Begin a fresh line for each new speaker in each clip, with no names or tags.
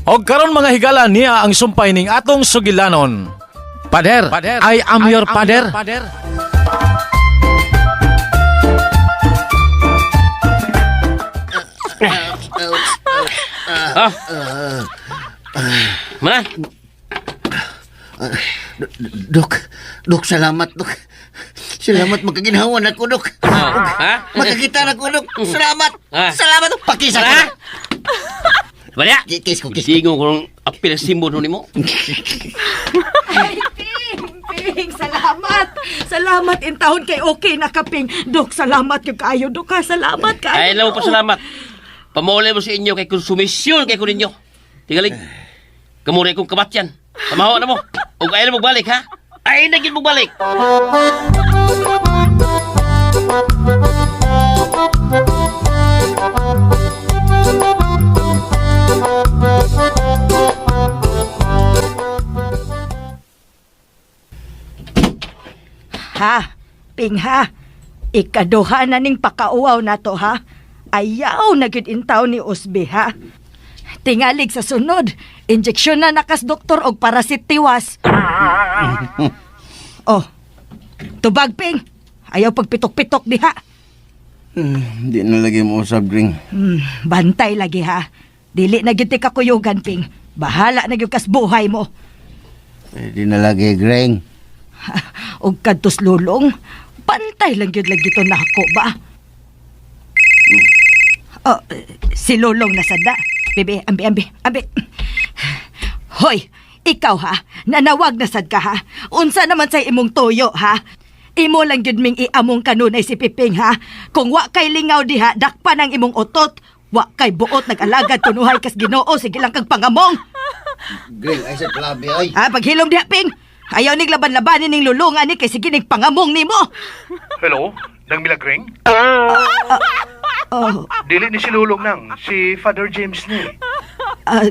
Og karon, mga higala, niya ang sumpay ning atong sugilanon. Pader, I am your pader.
Ah. Mana?
Dok, Dok, salamat, Dok. Salamat, makaginhawa na ko, Dok.
Ah, ha?
Makakita na ko, Dok. Salamat.
Ah.
Salamat, Dok. Pakisa ko.
Ha? Wala.
Kiss ko, kiss ko.
Singo ko ng apil sa simbo nun mo.
Ay, Ping! Ping, salamat! Salamat in taon kay okay na ka, Ping. Dok, salamat kay kaayo, Dok, ha? Salamat kaayo.
Ay, alam mo pa salamat. Pamaulay mo sa inyo kay konsumisyon kay ko ninyo. Tingalig. Kamura kong kabatyan. Samaho na mo. Ug ayaw na magbalik, ha? Ay, na gyud magbalik.
Ha, Ping, ha? Ikaduha na ning pakauaw na to, ha? Ayaw na gyud in taon ni Usbi, ha? Tingalig sa sunod, injeksyon na nakas doktor og parasit tiwas. Oh, tubag, Ping. Ayaw pagpitok-pitok diha.
Hindi na lagi mo usab, Gring.
Bantay lagi ha. Dili na gyud ti kakuyugan, Ping. Bahala na gyud kas buhay mo.
Hindi na lagi, Gring.
Og kadtos lulong, bantay lang gyud lagi to nako ba. Oh, si Lulong na sada. Bebe, ambi, ambi, ambi. Hoy, ikaw ha, nanawag na sad ka ha. Unsa naman sa imong tuyo ha? Imo lang gyud ming iamong kanunay si Piping ha. Kung wa kay lingaw diha, dakpan ang imong utot. Wa kay buot nag-alagad kunuhay kas Ginoo, sige lang kag pangamong.
Gring, ay sa klabi, ay.
Ha, paghilom diha, Ping. Ayaw nig laban-labanin ning lulungan ni kay sige nig pangamong nimo.
Hello? Nang Milagring?
Oh,
Dili ni si Lulong nang, si Father James ni.
ah,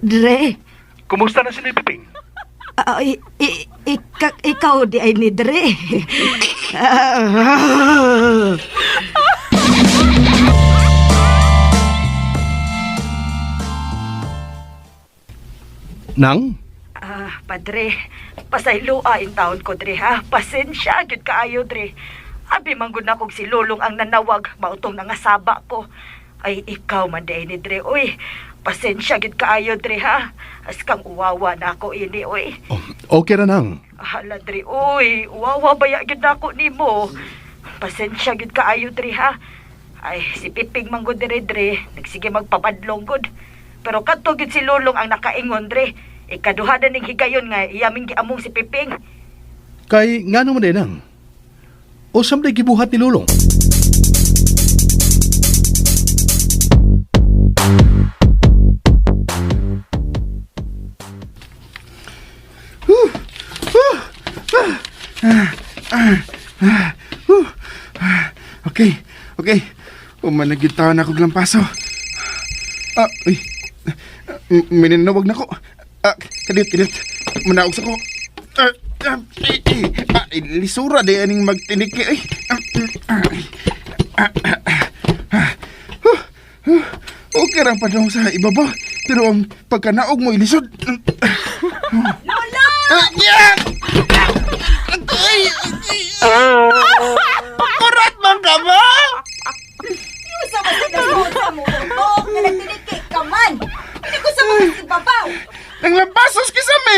Dre.
Kumusta na si Piping?
Ah, ikaw di ay ni Dre. Ah.
Nang?
Ah, padre, pasayloa in taon ko, Dre, ha? Pasensya, gyud kaayo, Dre. Abi man gud na kog si Lulong ang nanawag, mautong nangasaba ko. Ay, ikaw man di ay ni Dre, uy. Pasensya gyud kaayo, Dre, ha? As kang uwawa na ako ini, uy.
Oh, okay ra nang.
Hala, Dre, uy. Uwawa baya gyud nako nimo. Pasensya gyud kaayo, Dre, ha? Ay, si Piping man gud dire, Dre. Nagsige magpabadlong gud. Pero kadto gyud si Lulong ang nakaingon, Dre. Ikaduha na ning higayon nga iyaming giamong si Piping.
Kay ngano man din nang? O samday gibuhat ni Lulong?
Okay, okay. Umanagid taon ako lampaso. Ah, uy. Mininawag na ko. Ah, kadit, kadit. Manaog sa ko. Ah, ah, eh, eh. Ah, lisura di aning magtiniki. Ay. Ah, ah, ah, ah, ah, ah. Huh, huh. Okay ra pa daw sa ibaba. Pero ang pagkanaog mo ilisod. Lola! Ah, yeah! Ay, ay, Kurat man ka ba?
Sa masinasuot sa mo, utok, nga nagtiniki ka man. Hindi ko sa mga sibabaw.
Nang lampasos kisame!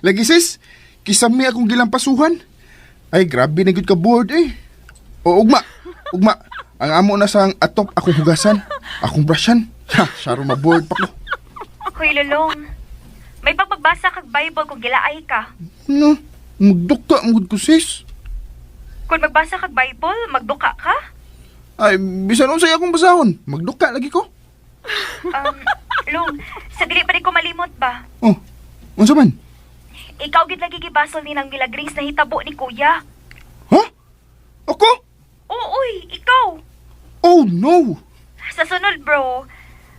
Lagi sis, kisame akong gilampasuhan. Ay, grabe na gyud ka bored eh. O ugma, ugma. Ang amo na sang atop akong hugasan, akong brushan. Ha, saro ma-bored pa ko.
Hoy, Lulong. May pagpagbasa kag Bible kung gilaay ka.
No, magduka mo gud ko sis.
Kung magbasa kag Bible, magduka ka.
Ay, bisan unsay akong basahon, magduka lagi ko.
Long, sa dili pa rin ko malimot ba?
Oh, unsa man?
Ikaw gid lagi gibasol ni nang milagrings na hitabo ni Kuya.
Ha? Ako?
Oo, uy, ikaw.
Oh no!
Sa sunod, bro.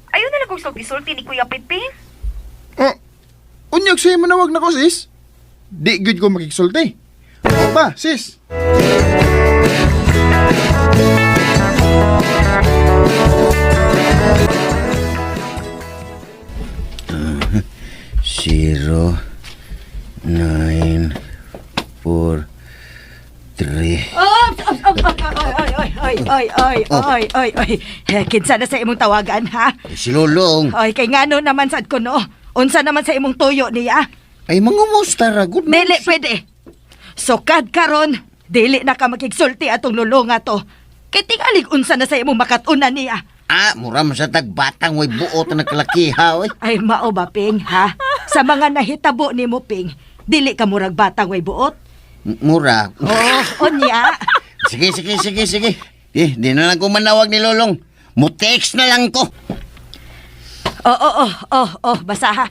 Ayaw na lang kong sulti-sulti ni Kuya Piping.
Ah, unyag siya manawag na ko sis. Di gyud ko makigsulti. O ba, sis?
Zero, nine, four, three.
Oh, oh, oh, oh, oy, oy, oy, oy, oy, oy, oy, oy. Eh, kinsa na sa imong tawagan, ha?
Eh, si Lulong.
Oy, kay ngano naman sad ko, no? Unsa naman sa imong tuyo niya?
Ay, mangumusta ra, good
Dili pwede. Sukad karon, dili na ka makigsulti atong lulong ato. Kay tingalig unsa na sa imong makat-unan niya.
Ah, mura man sa tagbatang way buot na nagkalakiha, oy.
Ay mao ba Ping, ha? Sa mga nahitabo nimo Ping, dili ka murag batang way buot.
Mura.
Oh, unya.
Sige, sige, sige, sige. Eh, di na lang ko manawag ni Lolong. Mutext na lang ko.
Oh, oh, oh, oh, oh, basa ha.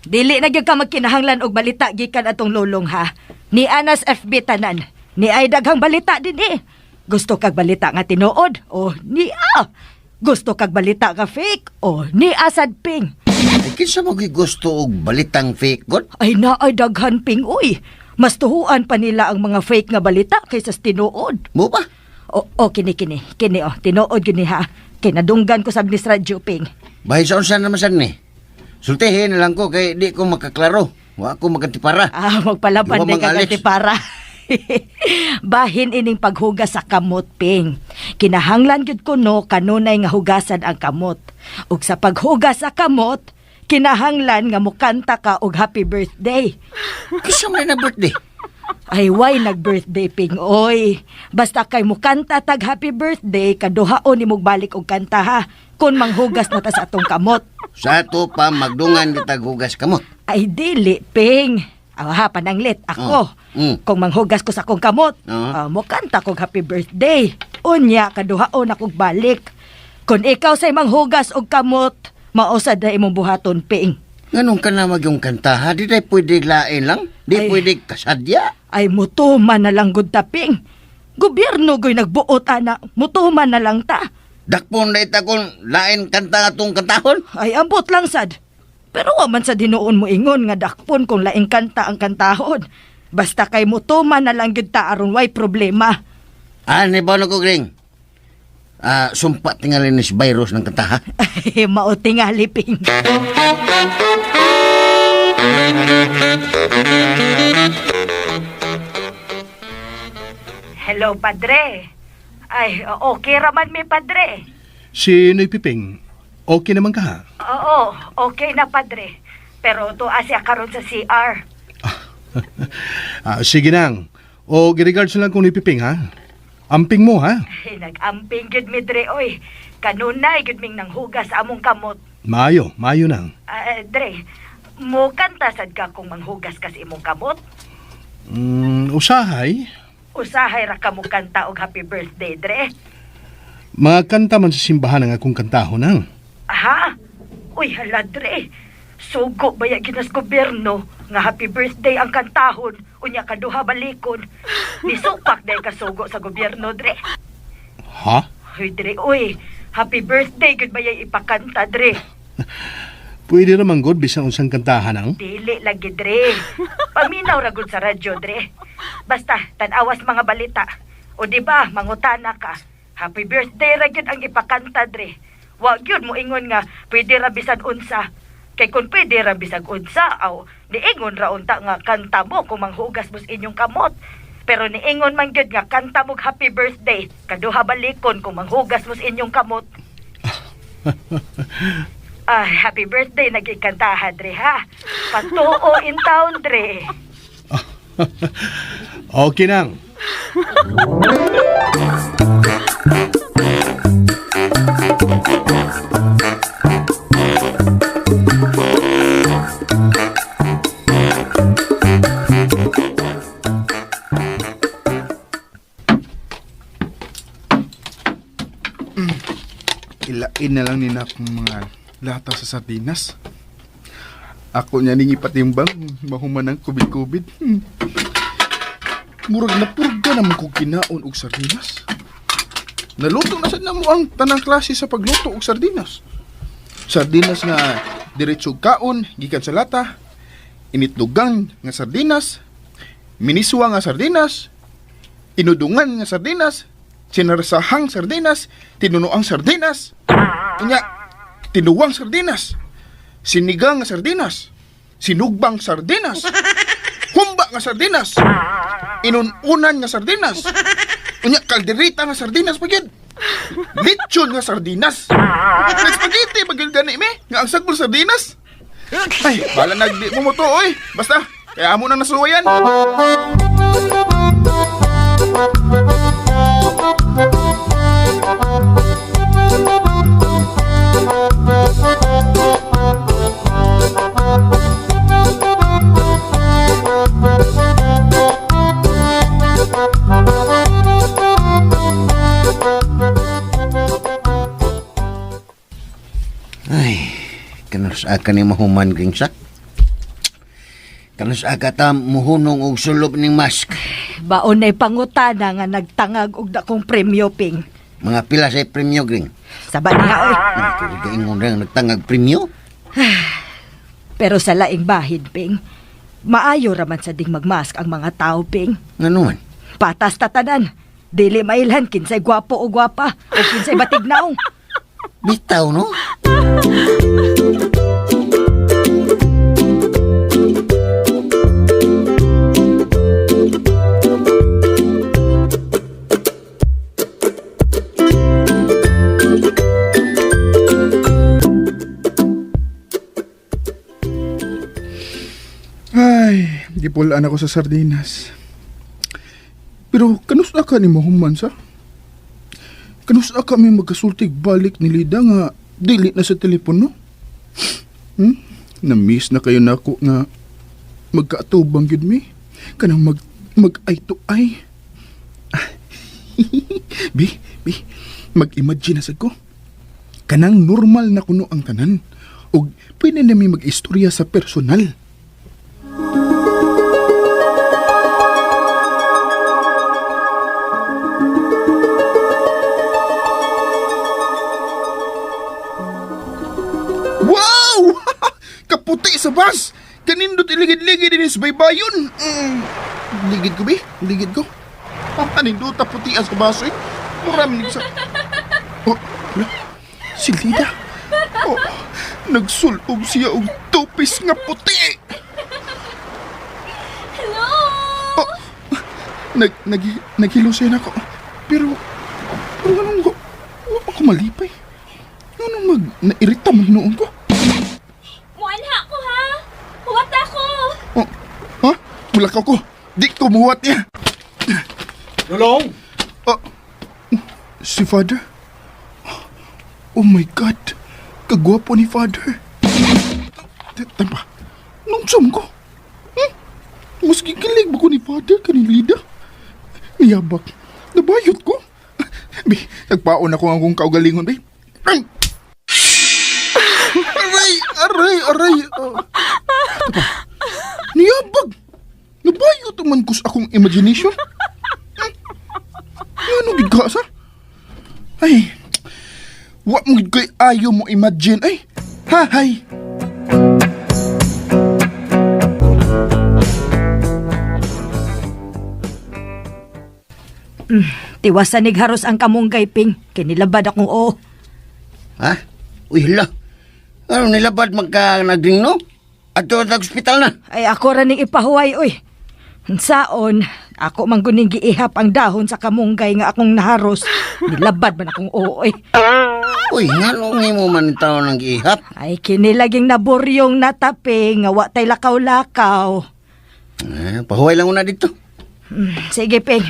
Dili na gyud ka magkinahanglan og balita gikan atong lulong ha. Ni Anas FB tanan. Ni ay daghang balita din eh. Gusto kag balita nga tinuod o ni a. Gusto kag balita nga fake o ni asad ping.
Ay, kinsa mo gusto og balitang fake god?
Ay na ay daghan ping uy. Mas tuhuan pa nila ang mga fake nga balita kaysa sa tinuod.
Mo ba?
O, o kini kini kini oh tinuod gyud ni ha. Kinadunggan ko sab ni sa radyo ping.
Bahay sa unsa naman sad ni? Sultihin na lang ko kay di ko makaklaro. Wa ko makatipara.
Ah, magpalaban
Di ba,
din
Mang
ka
Alex?
para. Bahin ining paghugas sa kamot, Ping. Kinahanglan gyud kuno kanunay nga hugasan ang kamot. Ug sa paghugas sa kamot, kinahanglan nga mukanta ka og happy birthday.
Kinsa man na birthday?
Ay, why nag-birthday, Ping? Oy, basta kay mukanta tag happy birthday, kaduhaon ni balik og kanta ha. Kung manghugas na ta sa atong kamot.
Sa ato pa magdungan kitag hugas kamot.
Ay, dili, Ping. Ah, ha, pananglit. Ako.
Oh. Mm.
Kung manghugas ko sa akong kamot,
Oo.
ah, mukanta kog happy birthday. Unya, kaduhaon akong balik. Kung ikaw say manghugas og kamot, mausad na imong buhaton, Ping.
Nganong ka na magyong kanta ha? Di day pwede lain lang? Di
Ay.
pwede kasadya?
Ay, mutuman na lang gud ta, Ping. Gobyerno go'y nagbuot, ana. Mutuman na lang ta.
Dakpon na ita kung lain kanta atong kantahon?
Ay, ambot lang sad. Pero wa man sa dinuon mo ingon nga dakpon kung laing kanta ang kantahon. Basta kay mutuman na lang gyud ta aron way problema.
Ah, ni ba ko gring? Ah, sumpa tingali ni si virus ng kanta ha?
Ay, mao tingali, Ping. Hello, padre. Ay, okay raman mi, padre.
Si Noy Piping, okay naman ka ha?
Oo, okay na, padre. Pero tuwa siya karon sa CR.
Ah, sige nang. O giregards na lang kung ni Piping ha? Amping mo ha?
Ay, nag-amping gyud mi dre oy. Kanunay gyud ming nanghugas sa among kamot.
Maayo, maayo nang.
Ah, dre, mo kanta sad ka kung manghugas ka sa imong kamot?
Usahay,
Usahay ra ka mo kanta og happy birthday, dre.
mga kanta man sa simbahan ang akong kantahon nang.
Ha? Uy, hala, dre. Sugo ba ya ginas gobyerno nga happy birthday ang kantahon unya kaduha balikon. Nisupak day kasugo sa gobyerno, dre.
Ha?
Uy, dre, uy. Happy birthday gud ba ya ipakanta, dre.
Pwede naman god bisan unsang kantahan ang.
Dili lagi, dre. Paminaw ra gud sa radyo, dre. Basta, tan-awas mga balita. O di ba, mangutana ka. Happy birthday ra gyud ang ipakanta, dre. Wa gyud mo ingon nga pwede ra bisan unsa. Kay kung pwede ra bisag unsa, aw niingon ra unta nga kanta mo kung manghugas mo sa inyong kamot. Pero niingon man gyud nga kanta mo happy birthday, kaduha balikon kung manghugas mo sa inyong kamot. Ah, happy birthday nagikantahan dre ha. Patuo in town dre.
Okay nang.
Ilain na lang nina akong mga lata sa sardinas. Ako niya ning ipatimbang, mahuman ang kubid-kubid. Murag na purga naman kong kinaon og sardinas. Naluto na sad namo ang tanang klase sa pagluto og sardinas. Sardinas nga diretso kaon gikan sa lata, initlogan nga sardinas, Miniswa nga sardinas, inudungan nga sardinas, sinarsahang sardinas, tinunoang sardinas, unya, tinuwang sardinas, sinigang nga sardinas, sinugbang sardinas, humba nga sardinas, inununan nga sardinas, unya, kalderita nga sardinas pa gyud. Lechon nga sardinas. Nag-spaghetti ba gyud gani mi? Nga ang sagbol sardinas. Ay, bala nagdi mo mo to, oy. Basta, kaya amo nang nasuwayan.
Ay, kanus aka ni mahuman gring sa. Kanus aka ta muhunong og sulob ning mask.
Baon na'y pangutana nga nagtangag og dakong premyo, Ping.
Mga pila sa premyo gring.
Saba niya, oy.
Ay, kung gaingon rin nagtangag premyo.
Pero sa laing bahid, Ping, maayo raman sa ding magmask ang mga tao, Ping.
Ngano man?
Patas tatanan. Dili mailhan kinsay gwapo o gwapa o kinsay batignaong.
Bitaw no?
Ay, gipulaan ako sa sardinas. Pero kanus na ka ni mahuman sa? Kanus na kami magkasultig balik ni Lida nga dili na sa telepono? Hmm? Na-miss na kayo nako nga magkaatubang gyud mi. Kanang mag mag eye to eye. Bi, bi, mag-imagine na sad ko. Kanang normal na kuno ang tanan. Og pwede na mi mag-istorya sa personal. Wow! Kaputi sa bus! Kanindot iligid-ligid inis baybayon. Ligid ko, bi. Ligid ko. Papanindot puti sa bus, eh. Murami sa... Oh, wala. Si Lida. Oh, nagsulob siya og tupis nga puti.
Hello!
Oh, nag, nag, naghilo siya nako. Pero, pero anong ko? Wa pa ko malipay. Anong mag, nairita man noon ko?
Muanha ko ha! Huwat ako!
Oh, ha? Mulakaw ko. Di ko muwat niya.
Lulong!
Oh, si Father? Oh my God! Kagwapo ni Father. Tama, nung sum ko. Hmm? Mas gikilig ba ko ni Father kaning Lida? Niyabak, nabayot ko. Bi, nagpaon ako ang akong kaugalingon, bi. Ay! Aray, aray, aray. Oh. Tama, niyabag. Nabayot man ko sa akong imagination. Ano gid ka sa? Ay, wa mo gid ko'y ayaw mo imagine. Ay, hahay.
Tiwasan ni haros ang kamunggay, Ping. Kinilabad akong oo.
Ha? Uy, hala. Ano nilabad magka nagring no? Ato sa ospital na.
Ay ako ra ning ipahuway, oy. Saon, ako man guning giihap ang dahon sa kamunggay nga akong naharos. Nilabad man akong oo, oy.
Uy, ngano nimo man tao nang giihap?
Ay kinilaging naburyong natapi nga wa tay lakaw-lakaw.
Eh, pahuway lang una dito.
Sige, Ping.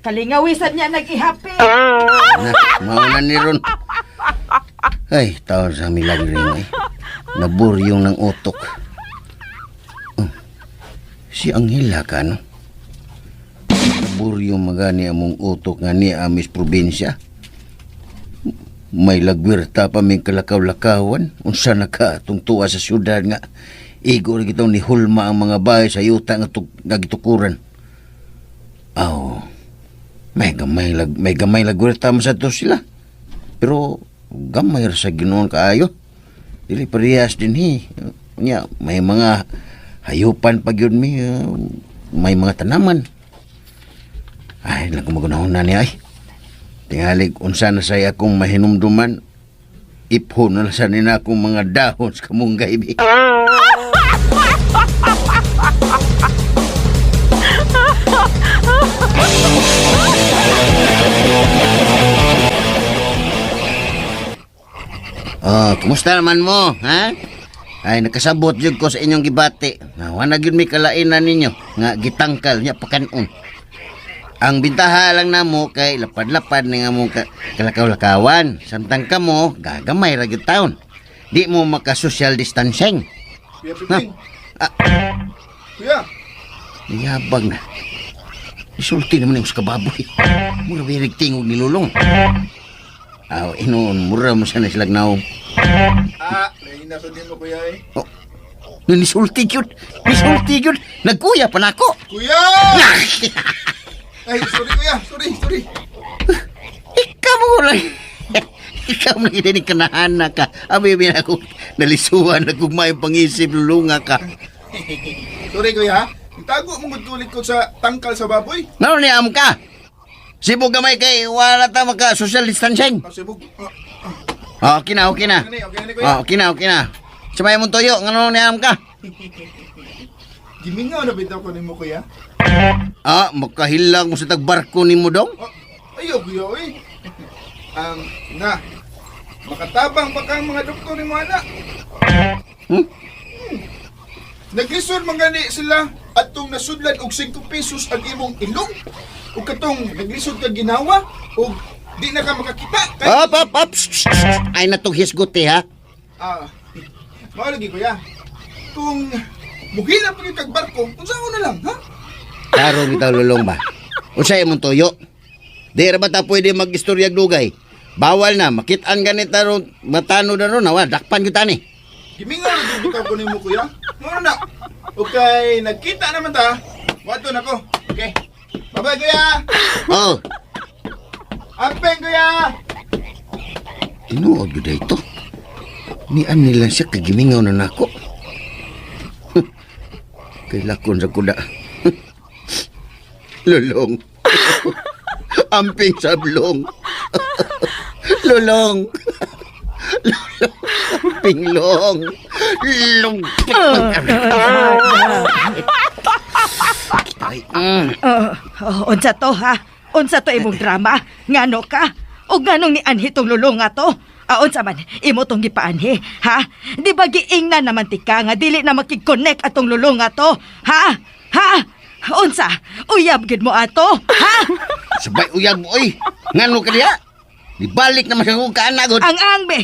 Kalingawisan niya nag-ihap, eh.
Na, mauna ni Ron. Ay, taon sa milagro eh. Naburyong ng utok. Oh, si Angela ka, no? Naburyong magani among utok nga niya amis probinsya. May lagwirta pa may kalakaw-lakawan. Unsa na ka atong tuwa sa syudad nga. Igo rin kitong ni Hulma ang mga bahay sa yuta nga, nga gitukuran. Aw, may gamay lagwirta man sa to sila. Pero gamay ra sa Ginoo kaayo. Dili parehas din hi. Nya may mga hayupan pa gyud mi. may mga tanaman. Ay, lang kumagunahon na niya ay. Tingalig, unsa na say akong mahinumduman. Ipho na lang sa nina akong mga dahon sa kamunggay, bi. Oh, kumusta naman mo, ha? Ay, nakasabot jud ko sa inyong gibati. Nga, wala gyud may kalainan ninyo nga gitangkal nya pakanon. Ang bintaha lang namo kay lapad-lapad ni nga mo kalakaw-lakawan. Samtang kamo, gagamay ra gyud taon. Di mo maka-social distancing.
Kuya Piping.
Ah.
Kuya.
Niyabag na. Isulti naman yung sa kababoy. Mura birig tingog ni Lulong. Aw, inoon, mura mo sana silag naong.
Ah, nahina sa din mo kuya eh.
Oh, nisulti yun. Nisulti yun. Nagkuya pa na ako.
Kuya! Ay, sorry kuya. Sorry, sorry.
Ikaw mo lang. Ikaw mo lang ni kanahana ka. Abi, abi na ako. Nalisuan na kung may pangisip, lulunga ka.
Sorry kuya. Tago mong gutulit ko sa tangkal sa baboy.
Naroon niya am ka. Sibog gamay kay wala ta maka social distancing.
Ah, sibog. Ah,
Oh, okay na, okay na.
okay na, okay na kuya.
Oh, okay na, okay na. Sabay mong tuyo, ngano niya am ka.
Gimingaw na bitaw ko nimo kuya.
Ah, makahilang mo sa tagbarko ni mo dong.
Oh, ayaw kuya oy. Na. Makatabang pa kang mga doktor ni mo anak.
Hmm?
Naglisod man gani sila atong nasudlan og 5 pesos ang imong ilong ug katong naglisod ka ginawa ug di na ka makakita kay
Op, op, op. Shh, shh, shh. Ay natong hisgot eh, ha?
Ah, mao lagi kuya. Kung muhila pa gyud kag barko, unsa na lang, ha?
Klaro bitaw lulong ba? Unsay imong tuyo? Di ra ba ta pwede mag-istoryag dugay? Bawal na, makitaan ganit ron, matano na ron, awa, dakpan gyud tani.
Gimingaw na gyud bitaw ko nimo kuya. Mao na. Okay, nagkita naman ta. Wato na ko. Okay. Bye-bye kuya.
Oh,
Ampeng kuya.
tinuod gyud ito. Nian nila siya kagimingaw na nako. Kay lakon sa kuda. Lulong. Amping sablong. Lulong. Lulong. Pinglong. Lulong. Ay,
Oh, unsa to ha? Unsa to imong drama? Ngano ka? O nganong ni anhi tong lulong nga to? Ah, unsa man imo tong gipaanhi, ha? Di ba giingnan naman tika nga dili na makig-connect atong lulong nga to, ha? Ha? Unsa? Uyab gid mo ato, ha?
Sabay uyab, oy. Ngano ka diha? Ibalik naman sa kong kaanagod.
Ang angbe.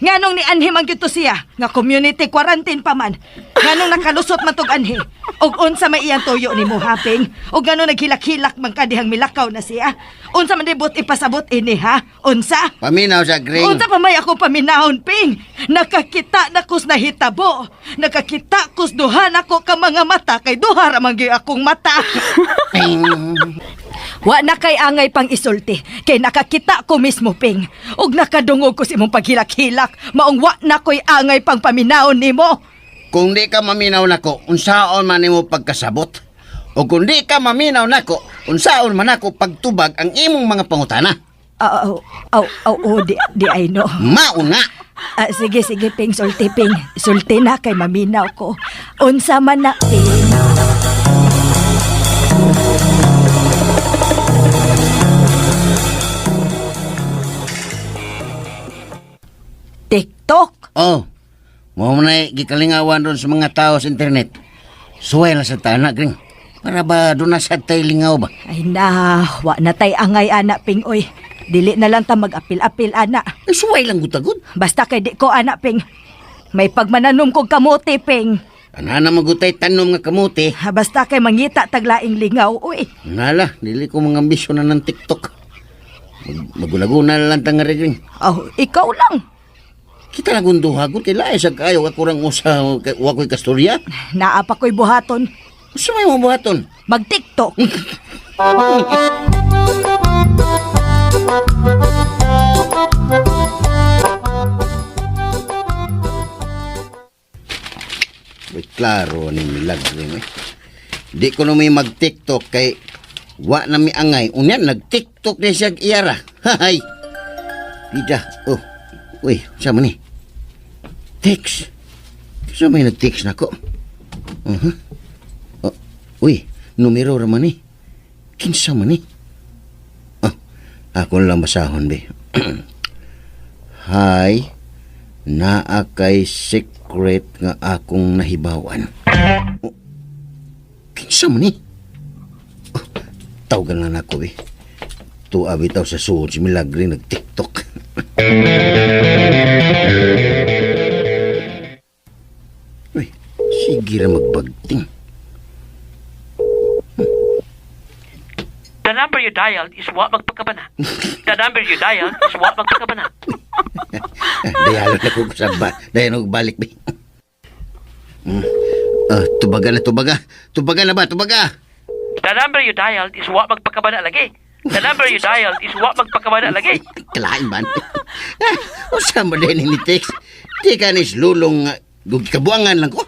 Nganong ni anhi man gyud to siya nga community quarantine pa man. Nganong nakalusot man tog anhi. Og unsa may iyang tuyo nimo haping? Og nganong naghilak-hilak man ka dihang milakaw na siya? Unsa man dibot ipasabot ini ha? Unsa?
Paminaw sa green.
Unsa pa may ako paminahon ping? Nakakita na kus nahitabo. Nakakita kus duha nako ka mga mata kay duha ra man gyud akong mata. Wa na kay angay pang isulti kay nakakita ko mismo ping. Ug nakadungog ko sa imong paghilak-hilak maong wa na ko'y angay pang paminahon nimo.
Kung di ka maminaw nako, unsaon man nimo pagkasabot? O kung di ka maminaw nako, unsaon man ako pagtubag ang imong mga pangutana?
Aw, aw, aw, oh, di, di ay no.
Mauna.
Ah, sige, sige, Ping, sulti, Ping. Sulti na kay maminaw ko. Unsa man na, Ping. TikTok?
Oh, mo na gikalingawan ron sa mga tao sa internet. Suway na sa tana, Gring. Para ba doon na sa tay lingaw ba?
Ay na, wa na tay angay ana, Ping, oy. Dili na lang ta mag-apil-apil, ana.
Ay, suway lang gutagod.
Basta kay di ko, ana, Ping. May pagmananom kog kamote, Ping.
Ana na magutay tanom nga kamuti.
Ha, basta kay mangita taglaing lingaw, uy.
Nala, dili ko mga ambisyon na ng TikTok. Magulaguna na lang tanga rin.
Oh, ikaw lang.
Kita na gunduha ko, kay lae sa kayo, ako rang usa, wa ko'y kasturya.
Naa pa ko'y buhaton.
Usa may mabuhaton.
Mag-TikTok.
Wait, klaro ni milagro eh. Di ko na may mag-TikTok kay wa na mi angay. Unya, nag-TikTok na siya iyara. Hay! Ida, oh. Uy, sama ni? Text. Sa may nag-text na ko? Uh-huh. Oh, uy, numero raman ni. Kinsa man ni? Ah, ako na lang basahon, be. Hi, naa kay secret nga akong nahibawan. Oh, kinsa man ni? Oh, tawagan lang nako, be. Tuwa bitaw sa suod si Milagre nag-TikTok. Uy, sige ra magbagting.
The number you dialed is wa magpakabana. The number you dialed is wa magpakabana.
Dayalo na ko sa ba. Dayalo balik be. Ah, tubaga na tubaga. Tubaga na ba? Tubaga.
The number you dialed is wa magpakabana lagi. The number you dialed is wa magpakabana lagi.
Kalain man. Usa mo din ni text. Di ka ni lulong kabuangan lang ko.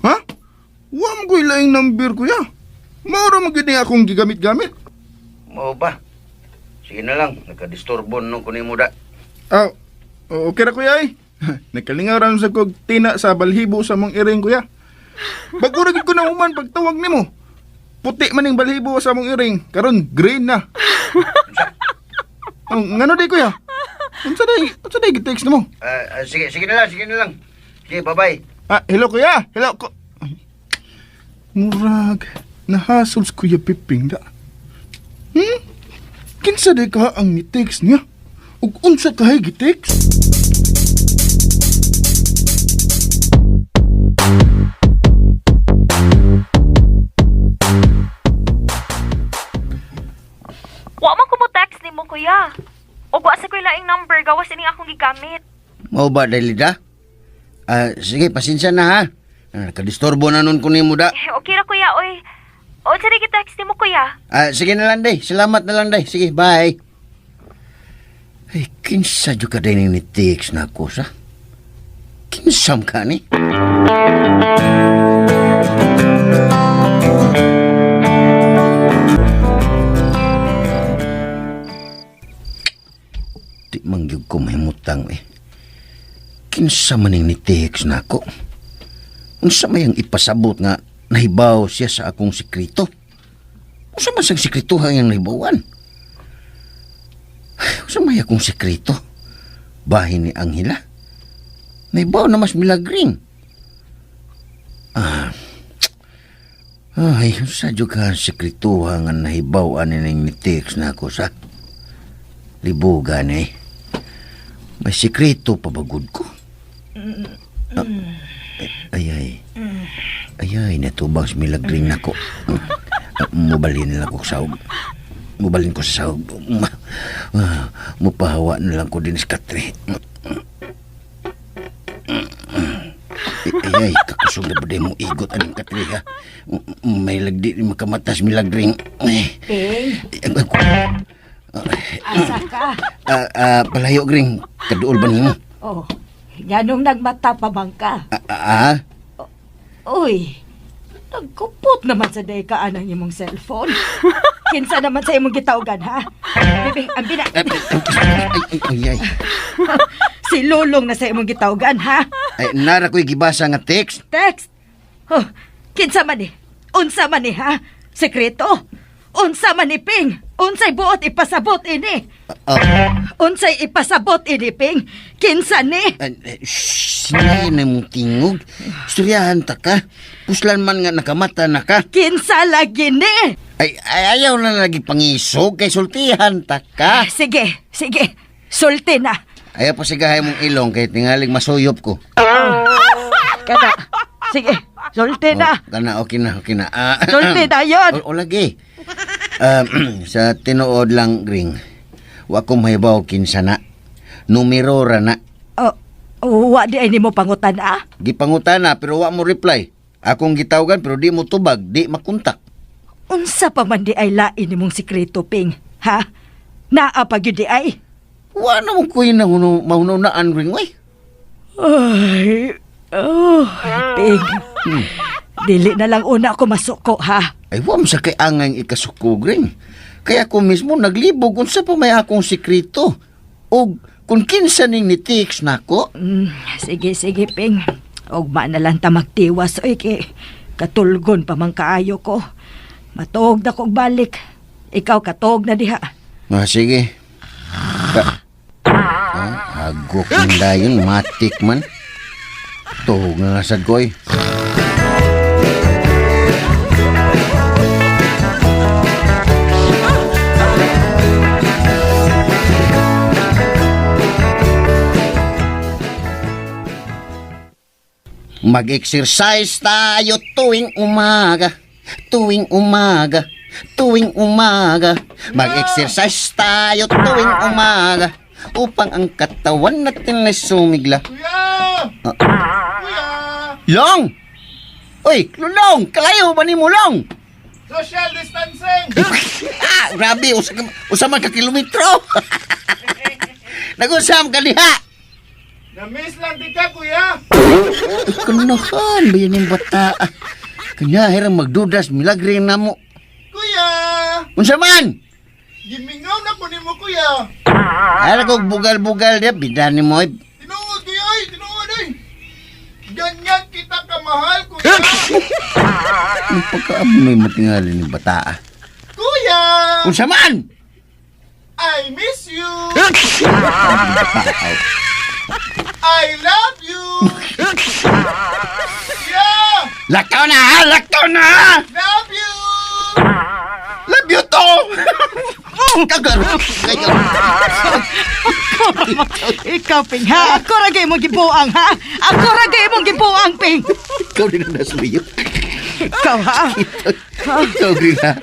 Ha? Wa mo ko'y laing number kuya. Maura mo gid ni akong gigamit-gamit.
Mao ba? Sige na lang, nagkadisturbo nung kunin mo da.
Ah, okay ra kuya ay. Nagkalingaw ra sa kog tina sa balhibo sa mong iring kuya. Bago ra gid ko na human pagtawag nimo. Puti man ning balhibo sa mong iring, karon green na. Ang ngano di kuya? Unsa day gi-text nimo?
Sige, sige na lang, sige na lang. Sige, bye-bye.
Ah, hello kuya. Hello ko. Ay. Murag nahasol si Kuya Piping da. Kinsa day ka ang ni-text niya? Ug unsa kahay gi-text?
Wa man ko mo text nimo kuya. Ug wa sa ko'y laing number gawas ining akong gigamit.
Mao ba, Dalida? Ah, sige, pasensya na ha. Ah, Nakadisturbo na nun kunin mo da.
Eh, okay ra kuya oy. Unsa day gi-text nimo kuya?
Ah, sige na lang, day. Salamat na lang, day. Sige, bye. Ay, kinsa jud ka day ni text na ako sa? Kinsam ka ni? Di man gyud ko mahimutang eh. Kinsa man ning ni text na ako? Unsa may ang ipasabot nga nahibaw siya sa akong sekreto? Unsa man siyang sekreto ang nahibawan? Unsa may akong sekreto? Bahin ni Angela? Nahibaw na mas milagring. Ah, ay, unsa jud ka ang sekreto nga nahibaw ani ning ni-text na ako sa libugan eh. May sekreto pa bagud ko. Ah, ay, ay. Ay, ay, natubang sa milagring nako. Ah, mubalin na lang ko sa sahog. Mubalin ko sa sahog. Mupahawa na lang ko din sa katre. Ay, ay, kakusog na ba din mo igot anong katre, ha? May lagdi ni makamatas milagring. Ay,
Ping,
ay, ay,
asa ka?
ah, ah, palayo, Gring. Kaduol ba nimo?
Oh, nganong nagmata pa bang ka?
Ah, ah, ah?
Uy, nagkupot naman sa day ka anang imong cellphone. Kinsa naman sa imong gitawgan, ha? Bebe, ambi na.
Ay, ay, ay, ay, ay.
Si Lulong na sa imong gitawgan, ha?
Ay, nara ko'y gibasa nga text.
Text. Oh, kinsa man ni? Unsa man ni, ha? Sekreto? Unsa man ni, Ping? Unsay buot ipasabot ini?
Ah,
Unsay ipasabot ini, Ping? Kinsa ni?
Shh, sinayin na mong tingog. Istoryahan ta ka. Puslan man nga nakamata na ka.
Kinsa lagi ni?
Ay, ay ayaw na lagi pangisog kay sultihan ta ka.
Sige, sige. Sulti na.
Ayaw pa sigahay mong ilong kay tingaling masuyop ko.
Kana. Sige, sulti na.
Oh, kana, okay na, okay na. Ah,
Sulti na yun.
O, lagi. Ah, sa tinuod lang, Gring, wa ko mahibaw kinsa na. Numero ra na.
Oh, wa di ay nimo pangutan ah.
Gipangutan na pero wa mo reply. Akong gitawagan pero di mo tubag, di makontak.
Unsa pa man di ay lain nimong sikreto, Ping? Ha? Naa pa gyud di ay?
Wa na mo kuy na mahununaan ring oy.
Ay, oh, Ping. Dili na lang una ako masuko, ha?
Ay, wa mo sa kay angang ikasuko, Gring. Kaya ko mismo naglibog unsa pa may akong sikreto. Og kung kinsa ning ni-text nako,
Sige, sige, Ping. Ugma na lang ta magtiwas, oy, kay katulgon pa man kaayo ko. Matuog na kog balik. Ikaw katuog na diha.
Ah, sige. Hagok man dayon, matik man. Tuhog na nasad ko eh. Mag-exercise tayo tuwing umaga, tuwing umaga, tuwing umaga. Mag-exercise tayo tuwing umaga upang ang katawan natin ay sumigla.
Kuya! Kuya!
Long! Uy, Lulong! Kalayo ba ni mo, Long?
Social distancing!
Ah, grabe, usa man ka kilometro. Nag-usam ka diha.
Na-miss lang di ka, kuya!
Ay, kunuhan ba yun yung bata? Kanya, hirang magdudas, milagre na mo.
Kuya!
Unsa man?
Gimingaw na ko nimo, kuya!
Ara kog bugal-bugal diya, bida ni mo. Eh.
Tinuod, kuya! Oy! Tinuod, oy! Ganyan kita kamahal, kuya!
Ang pagkaamoy matingali ni bata.
Kuya!
Unsa man?
I miss you! I love you! Kuya!
Lakaw na ha! Lakaw na ha!
Love you!
Love you to! Kagaro kayo.
Ikaw, Ping, ha? Ako ra gay mong gibuang, ha? Ako ra gay mong gibuang, Ping.
Ikaw din ang nasuyo.
Ikaw, ha?
Ikaw din ha.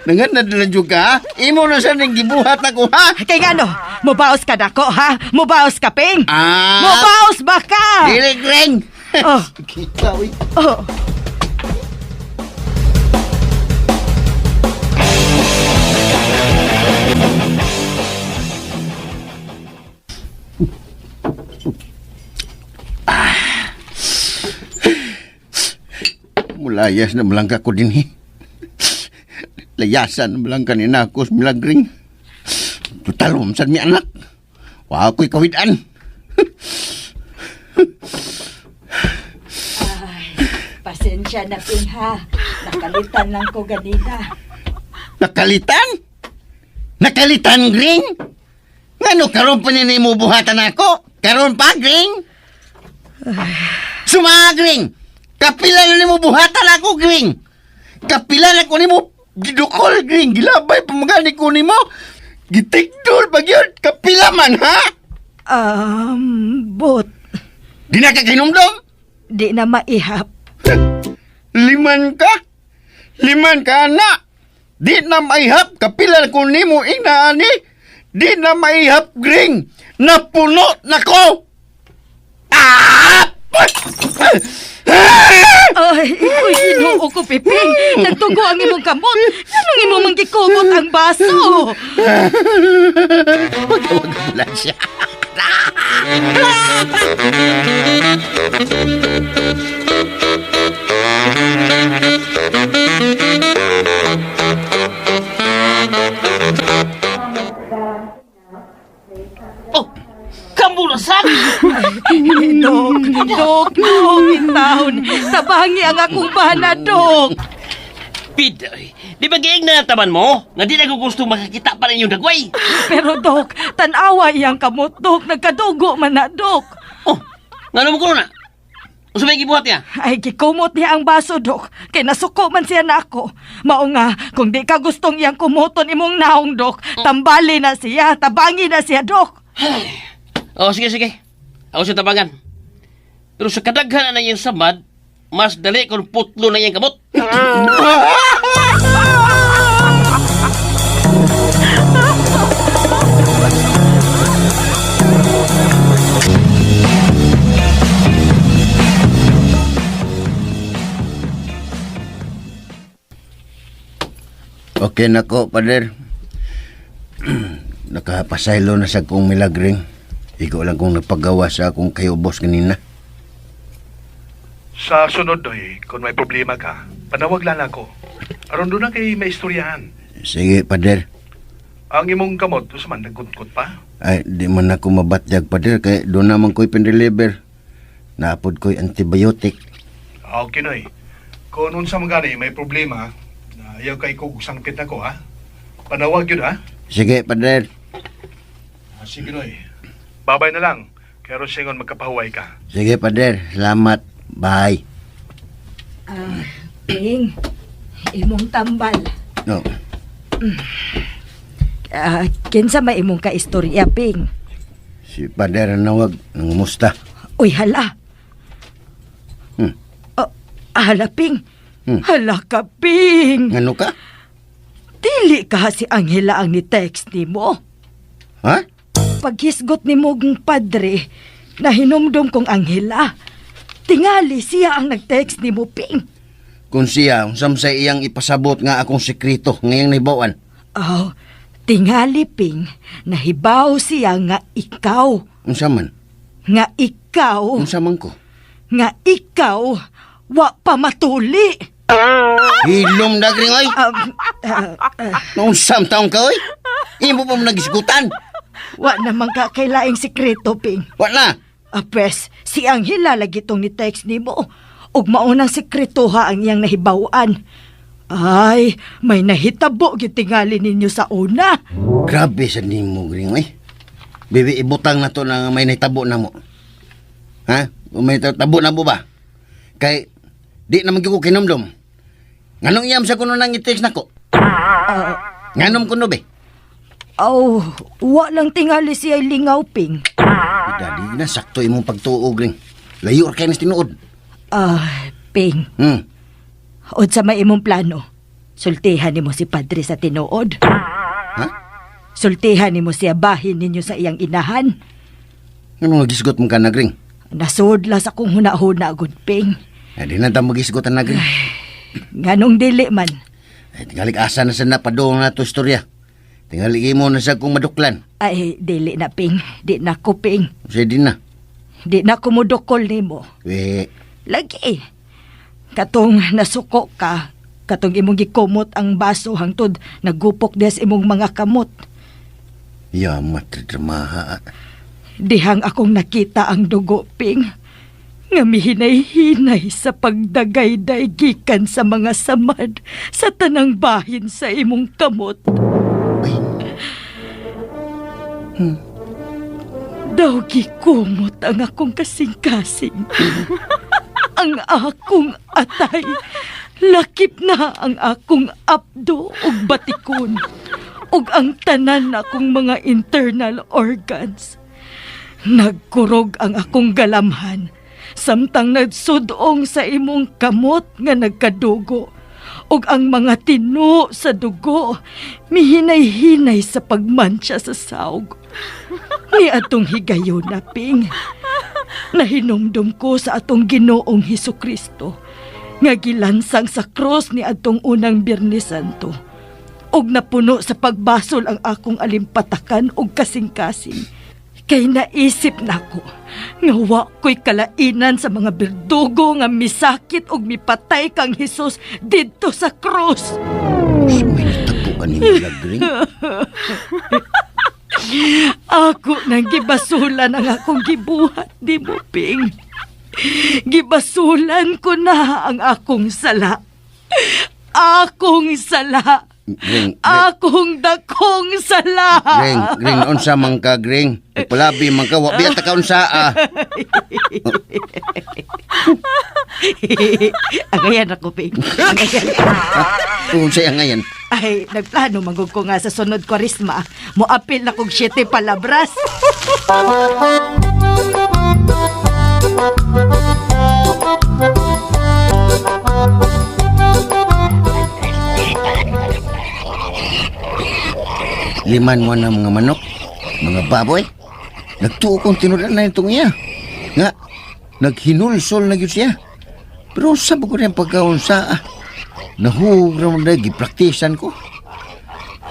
Nangan na din ka ha? Imo na sa nang gibuhat ako ha?
Kay ngano, mubaos ka dako, ha? Mubaos ka, Ping.
Ah!
Mubaos ba ka?
Dili, Greng!
Oh,
Ikaw eh.
oh.
Mulayas na malangka ko din eh. Layasan na malangka ni Nakos milagring. Total, umsad mi anak. Wa ako'y kawidan.
Pasensya na, Ping, ha? Nakalitan lang ko ganina.
Nakalitan? Nakalitan, Gring? Ngano karon pa niya mo buhatan ako? Karon pa, Gring? Suma, Gring! Kapila na nimo buhatan ako, Gring! Kapila na ko nimo gidukol, Gring! Gilabay pamagani ko nimo! Gitigdol pag yun! Kapila man, ha?
But,
Di na ka kinumdum?
di na maihap.
Liman ka? Liman ka na! Di na maihap, kapila ko nimo inaani. Di na maihap, Gring! Napuno na ko! Ah!
Ay, uy, ginoo ko, Piping. Nagtugo ang imong kamot. Anong imong manggikumot ang baso?
Magtawag mo siya.
Oh, kamulasan!
Dok, dok, dok, intawon. Tabangi ang akong bana, dok.
Bida, oy. Di ba giing na taman mo? Nga di na ko gusto makakita pa rin yung dagway.
Pero, dok, tanawa iyang kamot, dok. Nagkadugo man na, dok.
Oh, ngano mo ko na? Unsa may gibuhat niya?
Ay, gikumot niya ang baso, dok. Kay nasuko man siya na ako. Mao nga, kung di ka gustong iyang kumuton imong naong, dok, tambali na siya, tabangi na siya, dok.
Oh, sige, sige. Ako siya tabangan. Pero sa kadaghan na niyang samad, mas dali kung putlo na iyang kamot.
Okay na ko, pader. Nakapasaylo na sa kong milagring. Ikaw lang kong nagpagawa sa akong kayubos kanina.
Sa sunod, Noy, kung may problema ka, panawag lang ako. Aron doon na kay may istoryahan.
Sige, pader.
Ang imong kamot, unsa man, nagkuntkot pa?
Ay, di man ako mabatyag, pader. Kay doon naman ko'y pinreliver. Naapod ko'y antibiotic.
Ah, okay, Noy. Kung unsa man gani may problema, na ayaw kay kog sangkit nako, ha? Panawag yun, ha?
Sige, pader.
Ah, sige, Noy. Babay na lang. Kaya ron singon magkapahuway ka.
Sige, pader. Salamat. Bye.
Ah, Ping, imong tambal.
No.
Ah, kinsa may imong kaistorya, Ping?
Si pader ang nawag. Nangumusta.
Uy, hala. Oh, hala, Ping. Hala ka, Ping.
Ngano ka?
Dili ka si Angela ang ni-text nimo.
Ha?
Paghisgot ni mong padre, nahinumdum kong Angela. Tingali siya ang nag-text ni mo, Ping.
Kung siya, unsam sa iyang ipasabot nga akong sekreto ngayang nahibawan.
Oh, tingali, Ping, nahibaw siya nga ikaw.
Unsa man?
Nga ikaw.
Unsa man ko?
Nga ikaw, wa pa matuli.
Hilom na gring oy. Naunsam taong ka oy. Imo pa mo nagisgutan.
Wa naman ka kailaing sikreto, Ping.
Wa na.
Apres, si Angela lagi tong ni-text nimo. Ug maunang sikretoha ang iyang nahibaw-an. Ay, may nahitabo gyud tingali ninyo sa una.
Grabe sa nimo gring oy. Bibi ibutang na to na may nahitabo na mo. Ha? May tabo na mo ba? Kay di naman gyud ko kinumdum. Nganong iyam sa kuno nang i-text nako? Nganom kuno be?
Oh, wa lang tingali siya lingaw, Ping.
Dali na sakto imong pagtuo gring. Layo ra kay nas tinuod.
Ah, Ping. Unsa may imong plano? Sultihan nimo si Padre sa tinuod.
Ha?
Sultihan nimo siya bahin ninyo sa iyang inahan.
Nganong nagisgot mo ka na gring?
Nasudla sa kong huna-huna, good Ping.
Ay, di na ta magisgot na gring.
Nganong dili man.
Ay, tingali asa na sa napadong na to istorya. Tingali imo na sa kong maduklan.
Ay, dili na, Ping. Di na ko, Ping.
Usa di na.
Di na ko mudukol nimo.
We,
Lagi. Katong nasuko ka, katong imong gikumot ang baso hangtod nagupok des imong mga kamot.
yamat dramaha.
Dihang akong nakita ang dugo, Ping. Nga mihinay-hinay sa pagdagayday gikan sa mga samad sa tanang bahin sa imong kamot. Daw gikumot ang akong kasing-kasing. Ang akong atay. Lakip na ang akong apdo ug batikon. Ug ang tanan akong mga internal organs. Nagkurog ang akong galamhan. Samtang nagsudong sa imong kamot nga nagkadugo. Ug ang mga tino sa dugo, mihinay-hinay sa pagmantsa sa saog. Ni atong higayon na, Ping. Nahinumdum ko sa atong Ginoong Hesus Kristo nga gilansang sa krus ni atong unang Biyernes Santo. Ug napuno sa pagbasol ang akong alimpatakan ug kasing-kasing. Kay naisip nako nga wa ko'y kalainan sa mga berdugo nga misakit ug mipatay kang Hesus didto sa krus.
May natabuan ni Milagring.
Ako nang gibasulan ang akong gibuhat, di mo, Ping. Gibasulan ko na ang akong sala. Akong sala.
Gring,
Akong dakong sala.
Gring, gring, unsa man ka, gring? Palabi man ka, wa biya ta ka unsa ah.
Agayan ako, Ping. Agayan.
Unsa yang ngayon?
Ay, nagplano manggug ko nga sa sunod kwarisma. Moapil na kog 7 palabras.
Liman mo na mga manok, mga baboy. Nagtuo kong tinuran na itong iya. Nga, naghinulsol na gyud siya. Pero sa ko rin pagkaunsa ah. Nahugra mo na, gipraktisan ko.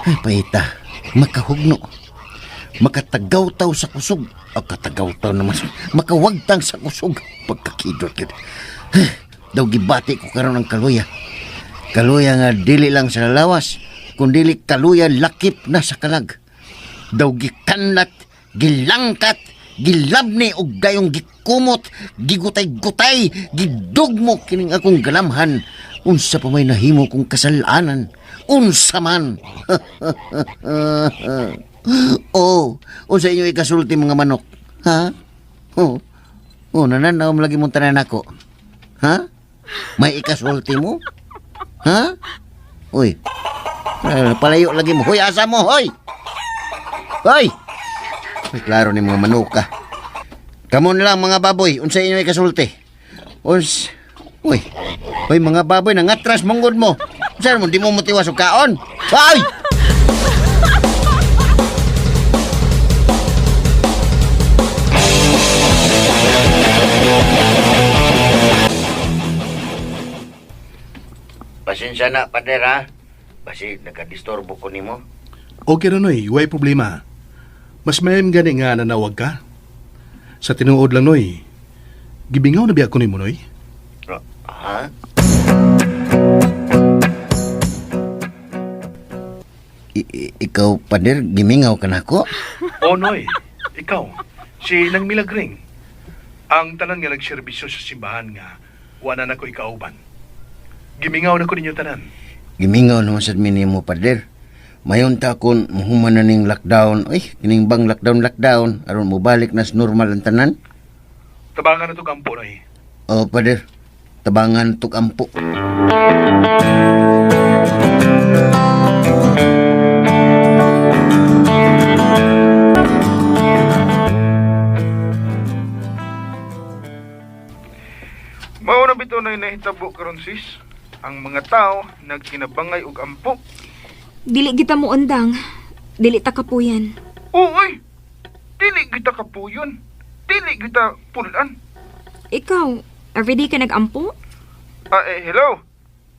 Ay, paita, makahugno. Makatagawtaw sa kusog. O katagawtaw naman. Makawagtang sa kusog. Pagkakidot yun. Daw gibati ko karon ang kaluya. Kaluya nga dili lang sa lawas, kundili kaluya lakip na sa kalag. Daw gikanlat, gilangkat, gilabni og dayong gikumot, gigutay-gutay, gidugmo kining akong galamhan. Unsa pa may nahimo kong kasalanan? Unsa man? Oh, unsa inyo ikasulti mga manok? Ha? Oh. Oh, nananaw mo lagi mong tanan ako. Ha? May ikasulti mo? Ha? Uy. Palayo lagi mo. Hoy, asa mo, hoy! Hoy! Uy, klaro ni mga manuka. Kamo na lang mga baboy, unsa inyo ikasulti? Uns Uy. Uy, mga baboy nangatras manggod mo. Unsa mo di mo motiwas og kaon? Hoy! Pasensya na, pader ha. Basi nagkadisturbo ko nimo.
Okay ra Noy, way problema. Mas mayam gani nga nanawag ka. Sa tinuod lang Noy, gibingaw na biya ko nimo Noy.
Ha? Ikaw, pader, gimingaw ka na ako?
Oh Noy, ikaw, si Nang Milagring. Ang tanan nga nagserbisyo sa simbahan nga wala na ko ikauban. Gimingaw na ko ninyo tanan.
Gimingaw naman sa minimo, pader. Mayon ta kun muhuman na ning lockdown. Ay, kining bang lockdown, lockdown. Aron mobalik na sa normal ang tanan.
Tabangan na to kampo Noy.
O, pader, tabangan tuk ampo.
Mao na bitaw na nahitabo karon sis. Ang mga tao nagkinabangay og ampo.
Dili kita mo undang. Dili ta kapuyan.
Uy! Dili kita kapuyon. Dili kita pulan.
Ikaw, everyday ka nagampo?
Ah, eh, hello?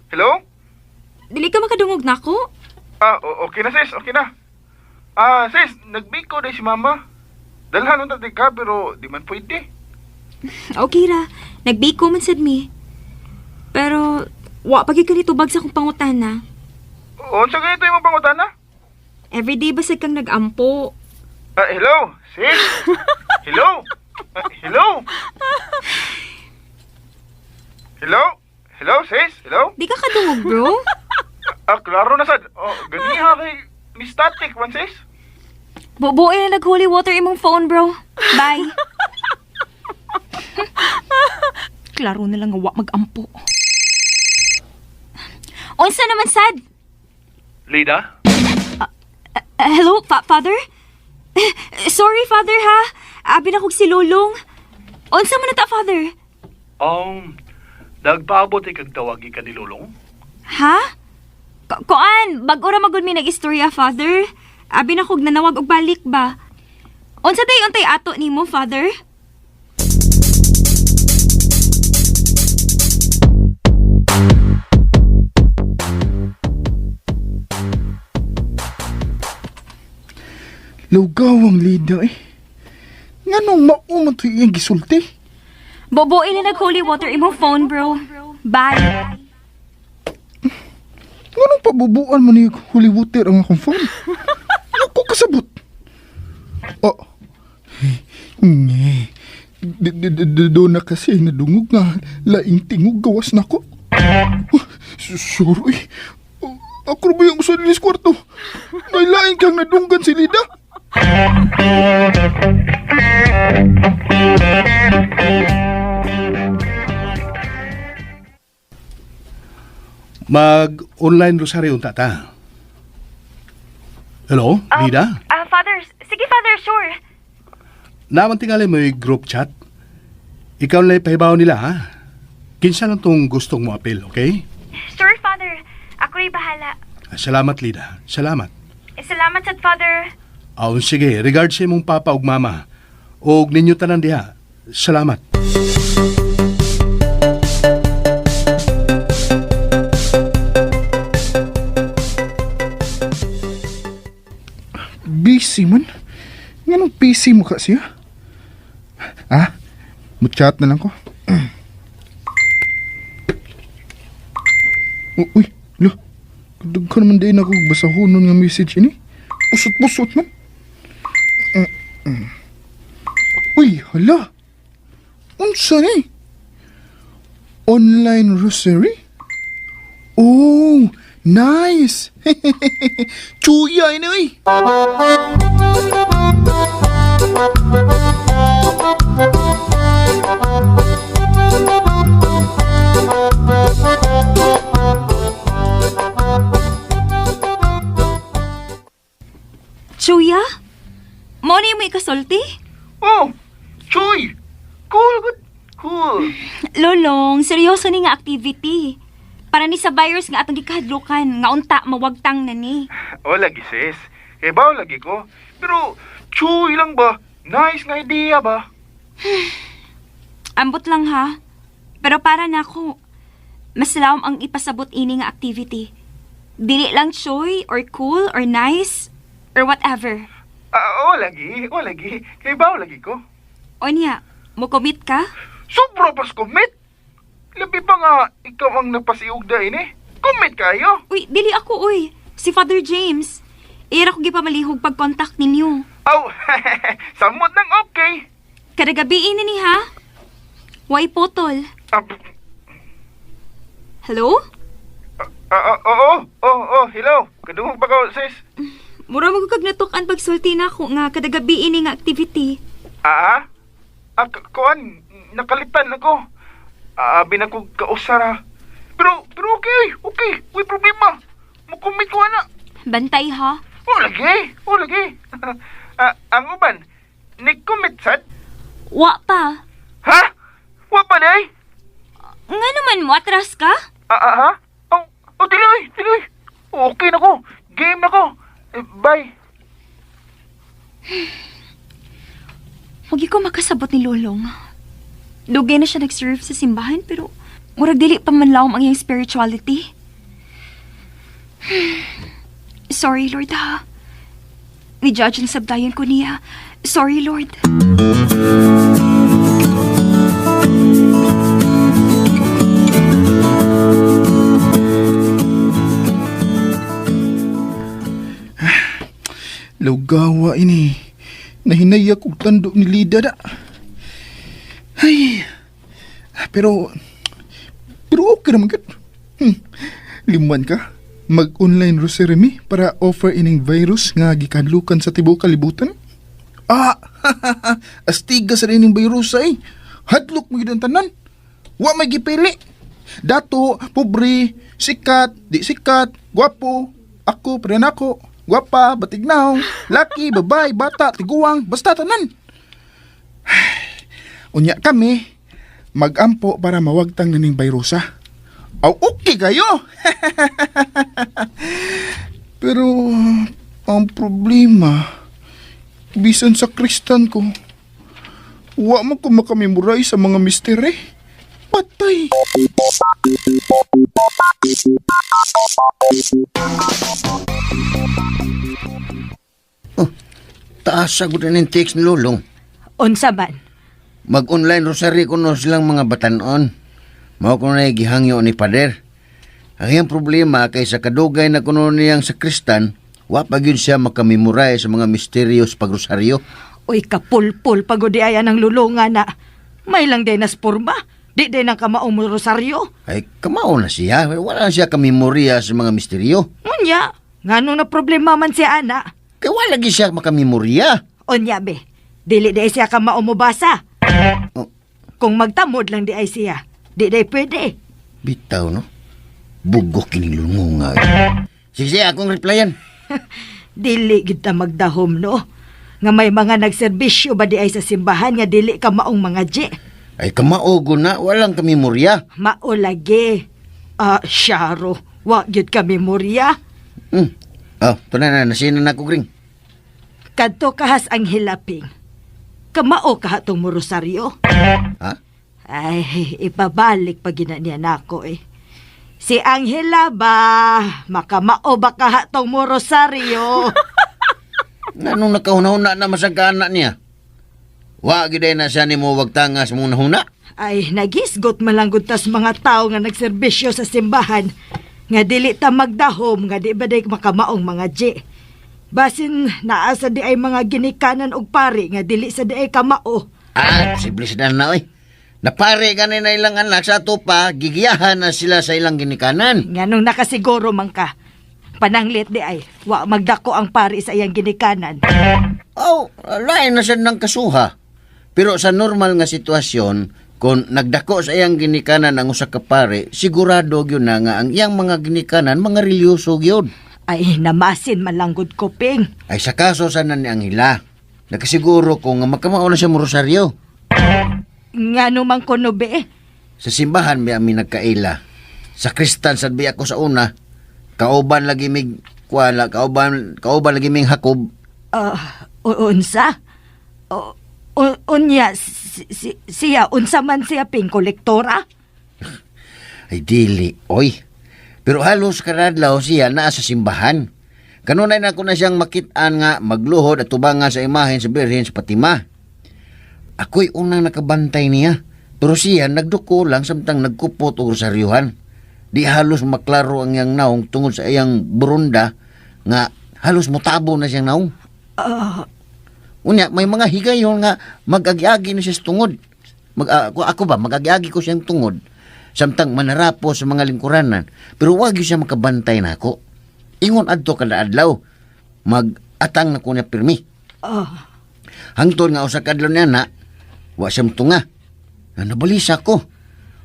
Hello?
Dili ka makadungog nako?
Ah, okay na sis, okay na. Ah, sis, nagbiko na si mama. Dalhan unta ka pero di man pwede.
Okay ra, nagbiko man sad mi. Pero wa pa gyud ka nitubag sa akong pangutana.
Unsa ganito imong pangutana?
Everyday ba sad kang nagampo?
Ah, hello, sis. Hello? Ah, hello? Hello? Hello, sis? Hello?
Di ka kadungog, bro?
Ah, klaro na sad. Oh, ganiha kay ni static man sis.
Bubuoy na nag-holy water imong phone, bro. Bye. Klaro na lang nga wa magampo. Unsa naman sad?
Lida?
Hello, father? Sorry, father, ha? Abi na kog si Lulong. Unsa man na ta, father?
Nagpaabot ay kag tawagi ka ni Lulong?
Ha? Koan, bag-o ra magud mi nag-istorya, father. Abi na kog nanawag og balik ba. Unsa day untay ato nimo, father?
Lugaw ang lida eh. Nganong mao man to iyang gisulti?
Boboy na nag-holy water imong phone, bro. Bye.
Nganong pabubuan mo ni holy water ang akong phone? Ako kasabot. Oh. Nge. Do na kasi nadungog nga laing tingog gawas nako. Oh, sorry. Oh, ako ba yung usa dinis kwarto? May laing kang nadunggan si Lida.
Mag-online rosaryo unta ta. Hello, Lida?
Ah, father. Sige, father, sure.
Naman tingali mo yung group chat. Ikaw lang pahibaw nila, ha? Kinsa lang tong gustong mo apel, okay?
Sure, father. Ako rin bahala.
Salamat, Lida. Salamat.
Salamat sad, father.
Aw, sige. Regards sa imong papa ug mama. Og ninyo tanan diha. Salamat.
Busy man. Nganong busy mo ka siya? Ah, muchat na lang ko. Uy, lo. Kadaghan man din ako basahonon nga message ini. Pusot-pusot man. Uy, hala. Unsa ni? Online rosary? Oh, nice. Chuya ini uy.
Chuya? Mo ni mo ikasulti?
Oh, Choy! Cool, good. Cool.
Lolong, seryoso ni nga activity. Para ni sa virus nga atong gikahadlukan, nga unta mawagtang na ni.
O lagi sis. Eh ba lagi ko? Pero Choy lang ba? Nice nga idea ba?
Ambot lang ha. Pero para nako, mas lawom ang ipasabot ini nga activity. Dili lang choy or cool or nice or whatever.
Ah, o lagi, o lagi. Kay ba lagi ko?
O niya, mo commit ka?
Sobra pas commit. Labi pa nga ikaw ang napasiugda ini. Commit kayo.
Uy, dili ako uy. Si Father James. Ira ko gipamalihog pag-contact ninyo.
Aw, samot nang okay.
Kada gabi ini ni ha? Why putol?
Ah,
Hello?
ah, ah, oo, oo, oh, hello. Kadungog ba ka, sis?
Mura mo kag natukan pagsulti na ako nga kada gabi ini nga activity.
Ah, ah, kuan, nakalitan ako. Ah, abi na ko kausara. Pero okay, okay, uy problema. Mukumit ko ana.
Bantay ha?
O lagi, o lagi. Ah, ang uban, ni-commit sad?
Wa pa.
Ha? Wa pa day?
Nga naman mo, atras ka?
Ah, ah, ha? Oh, oh, tiloy, tiloy. Okay na ko. Game na ko. Eh, bye.
Huwag ko makasabot ni Lolong. Dugay na siya nag-serve sa simbahan pero murag dili pa man lawom ang iyang spirituality. Sorry, Lord ha. Ni-judge ang sabdayan ko niya. Sorry, Lord.
Lugawa ini. Nahinaya kog tando ni Lida da. Ay. Pero pero okay naman gud. Limuan ka. Mag-online rosary mi para offer ining virus nga gikadlukan sa tibuok kalibutan. Ah, astiga sa ining virus ay. Hadlok mo gyud ang tanan. Wa may gipili. Dato, pobre, sikat, di sikat, gwapo, ako, pre nako, gwapa, batignaw, laki, babay, bata, tiguang, basta tanan. Unya kami, magampo para mawagtang na ning virusa. Aw, okay kayo! Pero, ang problema, bisan sa kristan ko, wa man ko makamemorize sa mga misteri. Patay!
Oh, taas sa gud ning text ni Lolong.
Unsa man?
Mag-online rosary kuno silang mga batanon. Mao kuno na gihangyo ni Pader. Ang iyang problema kay sa kadugay na kuno niyang sakristan, wa pa gyud siya makamemorize sa mga misteryo sa pagrosaryo.
Uy, kapulpul pagod di ayan ang lulungan na. May lang day nas porma. Di day nang kamaong mo rosaryo.
Ay, kamao na siya. Wala na siya kamemorya sa mga misteryo.
Unya, ngano na problema man si ana.
Kay wala gyud siya makamemorya.
Unya be, dili day siya kamao mo basa.
Oh.
Kung magtamod lang di ay siya, di day pwede.
Bitaw, no? Bugok kining lungunga. Sige, sige, akong replyan.
Dili gid ta magdahom no. Nga may mga nagserbisyo ba di ay sa simbahan nga dili ka maong mga je.
Ay, kamao na, walang kamemorya.
Mao lagi. Ah, syaro, wa gyud ka memorya.
Oh, ito na na, nasina na ako, Gring.
Kadto kahas ang hilaping. Kamao ka hatong mo rosaryo.
Ha?
Ay, ipabalik pa gina niya nako eh. Si Angela ba, makamao ba ka hatong mo rosaryo?
Nganong nakahuna-huna na masagana niya? Wa gid na siya nimo wag tangas mong nahuna.
Ay, nagisgot malanggod tas mga tao nga nagserbisyo sa simbahan. Nga dili ta magdahom, nga di ba day makamaong mga G. Basin naa sa di ay mga ginikanan og pari nga dili sa di ay kamao.
Ah, posible sa na oy. Napare gani na ilang anak sa ato pa, gigiyahan na sila sa ilang ginikanan.
Nganong nakasiguro man ka. Pananglit di ay, wa magdako ang pari sa iyang ginikanan.
Oh, lain na siya ng kasuha. Pero sa normal nga sitwasyon, kung nagdako sa iyang ginikanan ang usa ka pare, sigurado gyud na nga ang iyang mga ginikanan mga relyoso gyud.
Ay, namasin malanggod ko, Ping.
Ay sa kaso sana ni Angela, nakasiguro ko nga makamao na siya mo rosaryo.
Ngano man kuno be?
Sa simbahan may ami nagkaila. Sa Kristan sad bi ako sa una. Kauban lagi mig kuala, kauban kauban lagi mig Hakob.
Ah, unsa? O, unya, siya, unsa man siya, Ping, kolektora?
Ay dili, oy. Pero halos karadlaw siya naa sa simbahan. Kanunay na ko na siyang makitaan nga magluhod at tubangan sa imahen sa Birhen sa Fatima. Ako'y unang nakabantay niya. Pero siya nagduko lang samtang nagkupot og rosaryuhan. Di halos maklaro ang iyang naong tungod sa iyang burunda nga halos mutabo na siyang naong.
Ah,
Unya, may mga higayon nga mag-agi-agi na siya sa tungod. Ako ba, mag-agi-agi ko siyang tungod. Samtang manarapo sa mga lingkuranan. Pero wag yun siya makabantay na ako. Ingon adto kada adlaw. Mag-atang na ko niya pirmi.
ah,
Hangtod nga usa ka adlaw niya na, wa siyang tunga. Na nabalisa ko.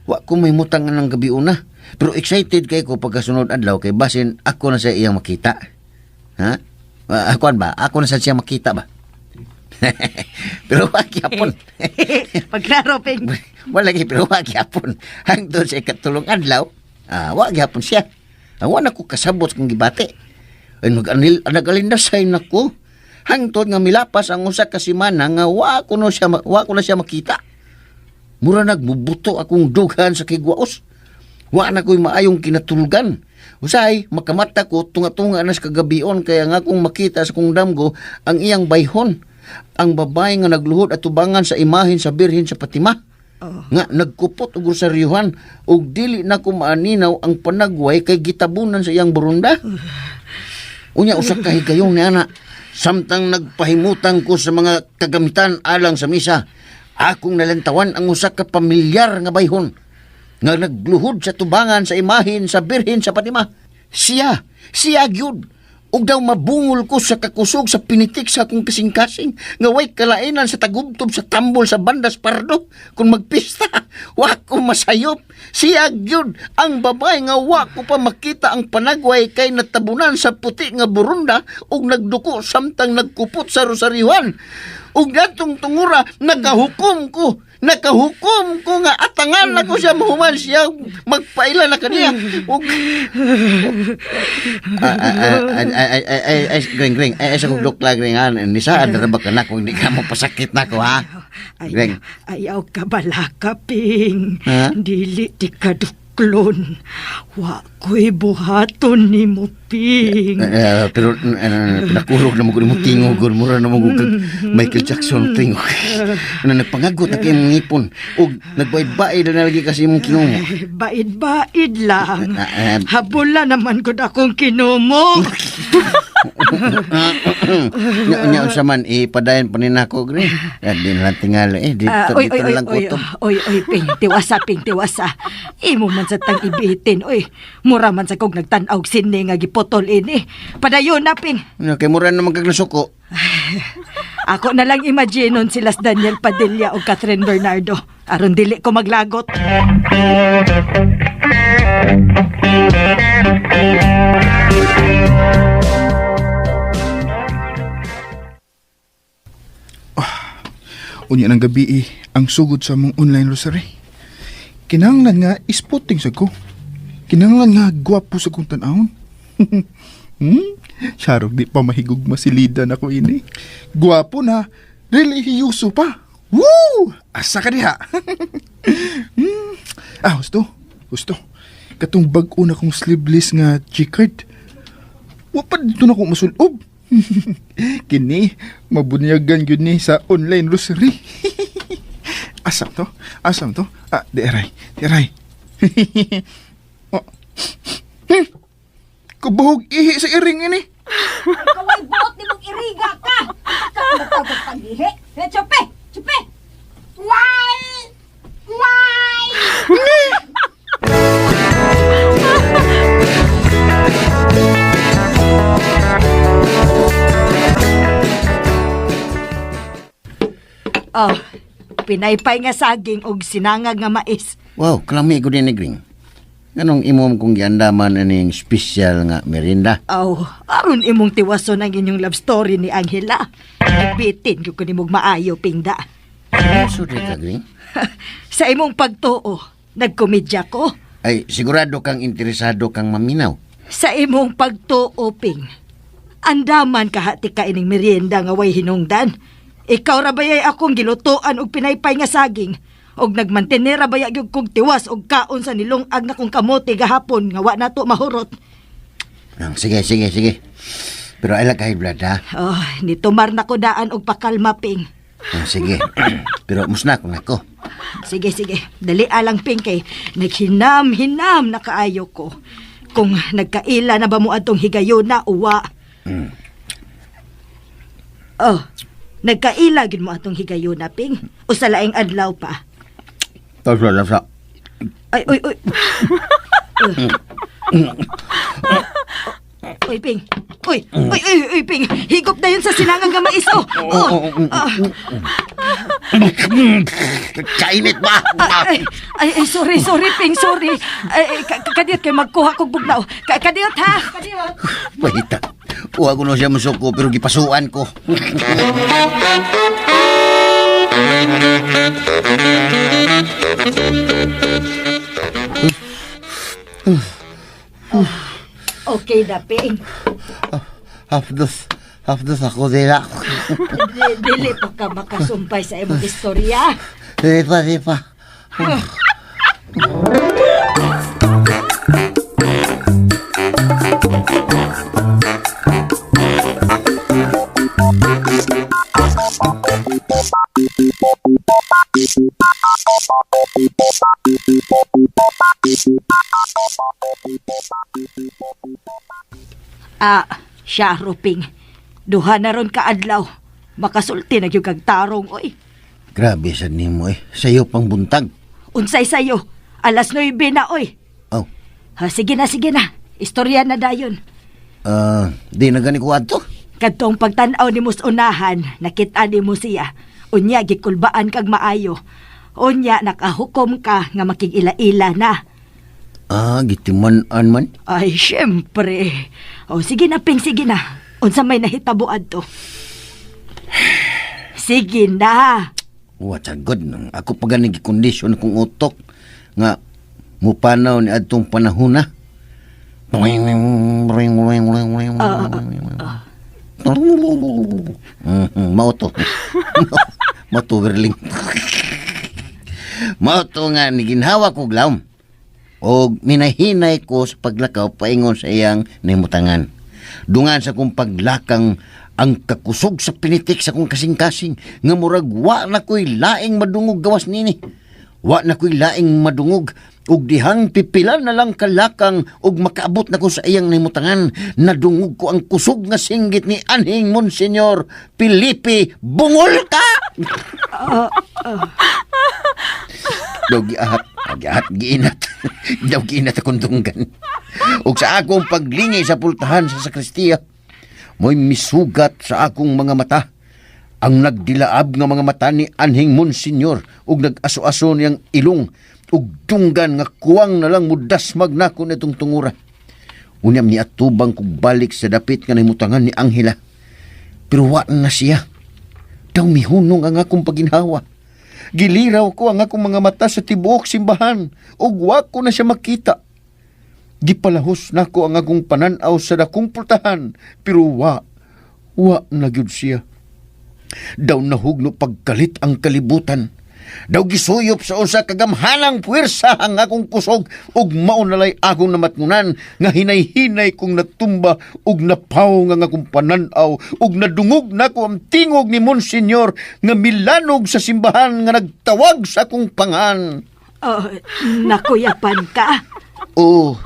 Wa ko may mutang ng gabi una. Pero excited kay ko pagkasunod adlaw kay basin ako na sa iyang makita. Ha? Akuan ba? Ako na sa siya makita ba? Pero wa gyapon.
Pagklaro, Ping.
Wala gyud pero wa gyapon. Hangtod sa ikatulong adlaw, wa gyapon siya. Wa na ko kasabot kung gibati. Ay nag-anil nag-alindasay na ko. Hangtod nga milapas ang usa ka semana nga wa ko na siya makita. Mura nagmubuto akong dughan sa kigwaos. Wa na ko'y maayong kinatulgan. Usahay, makamata ko, tunga-tunga na sa kagabion, kaya nga kung makita sa kong damgo ang iyang bayhon. Ang babae nga nagluhod at tubangan sa imahin sa Birhen sa Fatima. Nga nagkupot og rosaryuhan ug dili na ko maaninaw ang panagway kay gitabunan sa iyang burunda. Unya usa ka higayon ni ana. Samtang nagpahimutang ko sa mga kagamitan alang sa misa, akong nalantawan ang usa ka pamilyar nga bayhon nga nagluhod sa tubangan sa imahin sa Birhen sa Fatima. Siya, siya gyud. Ug daw mabungol ko sa kakusog sa pinitik sa akong kasing-kasing nga way kalainan sa tagubtob sa tambol sa bandas pardo kung magpista. Wa ko masayop. Siya gyud ang babae nga wa ko pa makita ang panagway kay natabunan sa puti nga burunda ug nagduko samtang nagkupot sa rosaryuhan. Ug natong tungura nakahukom ko. Nakahukom ko nga atangan na ko siya mahuman siya magpaila na kaniya. Ug ay ay ay ay ay greng greng ay sa kong dukla greng ha ni saan ra ba ka na kung hindi ka mo pasakit na ko ha.
Ay,
Greng.
ayaw ka balaka, Ping.
Ha?
Dili di ka duklon. Wa ko'y buhaton ni mo, Ping.
Eh, pero pinakurog na mo ko nimo tingog mura na mo ko kag Michael Jackson tingog. Ano nagpangagot na kay imong ngipon ug nagbaid-baid na lagi kasi imong kinumo.
Ay, Baid-baid lang.
Ah, ah.
Habula naman gud akong kinumo.
Nya nya unsa man ipadayon pa ni nako gre. Di na lang tingala eh dito
Ah, oy,
dito
oy,
na
oy,
lang
oy,
kutob.
oy, oy, Ping, tiwasa, Ping, tiwasa. Imo man sa tang ibitin, oy. Mura man sa kog nagtan-aw sini nga gipotol ini. Padayon na, Ping.
Nya kay mura naman kag nasuko.
Ako na lang imaginon sila Daniel Padilla o Catherine Bernardo. Aron dili ko maglagot.
Unya ng gabi eh, ang sugod sa mong online rosary. Kinahanglan nga ispoting sa ko. Kinahanglan nga gwapo sa kong tan-awon. Charog di pa mahigugma si Lida na ko ini. Gwapo na, relihiyoso pa. Woo! Asa ka diha? Ah, gusto. Gusto. Katong bag-o na kong sleeveless nga checkered. Wa pa dito na ko masulob. Kini, mabunyagan yun ni sa online rosary. Asam to? Asam to? Ah, di aray. Di aray. Oh. Kubuhog ihi sa iring ini.
Ikaw ay buot ni mong iriga ka. Ikaw ang pag-ihi. Eh, Chupe! Chupe! Why? Why?
Oh, pinaypay nga saging og sinangag nga mais.
Wow, kalami ko din ni Gring. Ganong imong kong giandaman aning special nga merinda.
Aw, aron imong tiwason ang inyong love story ni Angela. Nagbitin gyud ko nimog maayo, Pingda.
Sorry ka, Gring.
Sa imong pagtuo, nagkomedya ko.
Ay, sigurado kang interesado kang maminaw.
Sa imong pagtuo, Ping. Andaman kahati ka ining merienda nga way hinungdan. Ikaw ra bayay akong gilutuan og pinaypay nga saging. Og nagmantener ra baya gyud kog tiwas og kaon sa nilungag na kong kamote gahapon nga wa nato mahurot.
Ah, sige, sige, sige. Pero ay lang kahit blood, ha?
Oh, nitumar na ko daan og pakalma, Ping.
Ah, sige. Pero musna ko nako.
Sige, sige. Dali alang, Ping, kay naghinam-hinam na kaayo ko. Kung nagkaila na ba mo atong higayona, uwa. Oh, nagkaila gid mo atong higayona, Ping. O sa laing adlaw pa.
Tasa, tasa.
Ay, uy, uy. Uy, Ping. Uy, uy, uy, uy, Ping. Higop na yun sa sinangag nga mais, oh. Oh, ah.
Kainit ba?
Ay, ay, ay, sorry, sorry, Ping, sorry. Ay, ay, kadiyot kay magkuha kog bugnaw. Kadiyot, ha? Kadiyot.
Wait, uwa ko na siya masuko pero gipasuan ko.
Okay na, Ping.
Hapdos, hapdos ako dila.
Dili pa ka makasumpay sa imong istorya.
Di pa, di pa.
Ah, siya, Ruping. Duha na ron ka adlaw. Makasulti na gyud kag tarong, oy.
Grabe sa nimo eh. Sayo pang buntag.
Unsay sayo? Alas 9 na, oy.
Oh,
Ha, sige na, sige na. Istorya na dayon.
Di na gani ko adto.
Kadtong pagtan-aw nimo sa unahan, nakita nimo siya. Unya gikulbaan kag maayo. Unya nakahukom ka nga makig-ila-ila na.
Ah, gitiman-an man.
Ay, syempre. O sige na, Ping, sige na. Unsa may nahitabo adto? Sige na.
What a good. Ako pa gani gikondisyon akong utok nga mupanaw ni adtong panahon na. Mao to. Mao to, Berling. Mao to nga niginhawa ko glawm. Og minahinay ko sa paglakaw paingon sa iyang nahimutangan. Dungan sa kong paglakang ang kakusog sa pinitik sa kong kasing-kasing nga murag wa na ko'y laing madungog gawas nini. Wa na ko'y laing madungog ug dihang pipilan na lang kalakang ug makaabot na ko sa iyang nahimutangan. Nadungog ko ang kusog nga singgit ni anhing Monsignor Felipe Bungol ka! Daw giahat, giahat, giinat. Daw giinat akong dunggan. Ug sa akong paglingi sa pultahan sa sakristiya, mo'y misugat sa akong mga mata. Ang nagdilaab nga mga mata ni anhing Monsignor ug nag-aso-aso niyang ilong ug dunggan nga kuwang na lang mudasmag nako nitong tungura. Unyam ni atubang kog balik sa dapit nga nahimutangan ni Angela. Pero wa na siya. Daw mihunong ang akong paginhawa. Giliraw ko ang akong mga mata sa tibuok simbahan ug wa ko na siya makita. Gipalahos nako ang akong pananaw sa dakong pultahan pero wa na gyud siya. Daw nahugno pagkalit ang kalibutan. Daw gisuyop sa usa ka gamhanang puwersa ang akong kusog ug mao nalay akong namatngunan nga hinay-hinay kong natumba ug napaw nga akong panan-aw ug nadungog nako ang tingog ni Monsignor nga milanog sa simbahan nga nagtawag sa akong pangan.
Oh, nakuyapan ka.
Oo.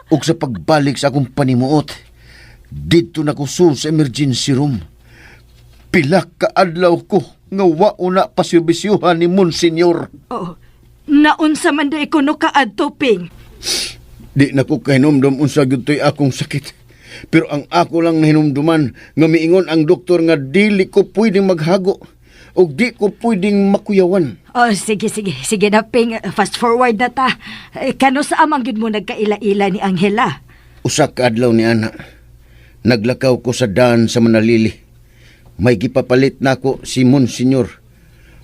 Ug sa pagbalik sa akong panimuot, didto na ko sul sa emergency room. Pila ka adlaw ko nga wa na paserbisyuhan ni Monsignor.
Oh, naunsa man day kuno ka adto, Ping.
Di na ko kahinumdum unsa gyud to'y akong sakit. Pero ang ako lang nahinumduman nga miingon ang doktor nga dili ko pwedeng maghago ug di ko pwedeng makuyawan.
Oh, sige, sige. Sige na, Ping. Fast forward na ta. Eh, kano sa amang gyud mo nagkaila-ila ni Angela?
Usa ka adlaw ni ana. Naglakaw ko sa daan sa Manalili. May gipapalit nako si Monsignor.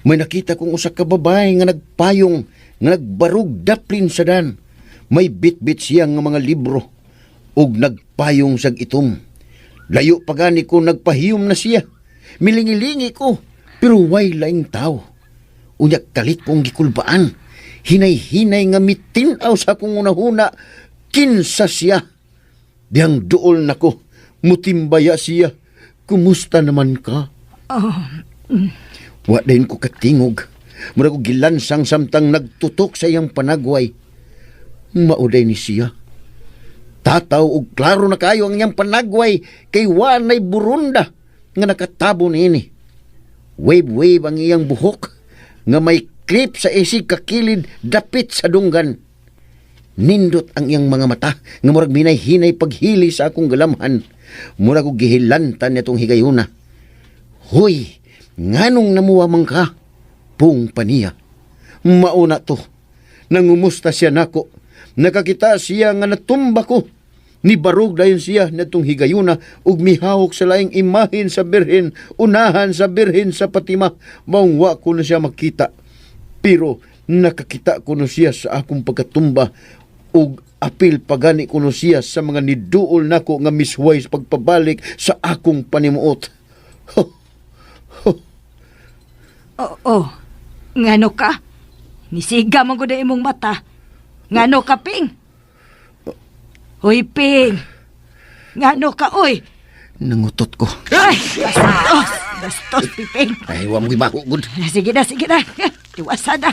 May nakita kong usa ka babae nga nagpayong, nga nagbarug daplin sa daan. May bitbit siya nga mga libro ug nagpayong sag itom. Layo pa gani ko nagpahiyom na siya. Milingilingi ko, pero way laing tao. Unya kalit kong gikulbaan. Hinay-hinay nga mitin-aw sa akong unahuna, kinsa siya. Dihang duol nako, mutimbaya siya. Kumusta naman ka?
Oh,
Wa din ko katingog. Mura ko gilansang samtang nagtutok sa iyang panagway. Mauday ni siya. Tataw og klaro na kayo ang iyang panagway kay wa nay burunda nga nakatabo niini. Wave-wave ang iyang buhok nga may clip sa isig kakilid dapit sa dunggan. Nindot ang iyang mga mata nga murag minay-hinay paghili sa akong galamhan. Murag og gihilantan nitong higayuna. Hoy, nganong namuwa man ka? Pung paniya. Mauna to. Nangumusta siya nako. Nakakita siya nga natumba ko. Nibarog dayon siya natong higayuna ug mihawok sa laing imahin sa Birhen, unahan sa Birhen sa Fatima. Maong wa ko na siya makita. Pero nakakita ko na siya sa akong pagkatumba ug apil pagani ko na siya sa mga niduol nako nga misway sa pagpabalik sa akong panimuot.
Oh, oh. Ngano ka? Nisiga man gud ang imong mata. Ngano ka, Ping? Hoy, Ping. Ngano ka, oy?
Nangutot ko.
Ay, bastos. Bastos, Piping.
Ay, wa mo gibaho gud.
Sige na, sige na. Tiwasan na.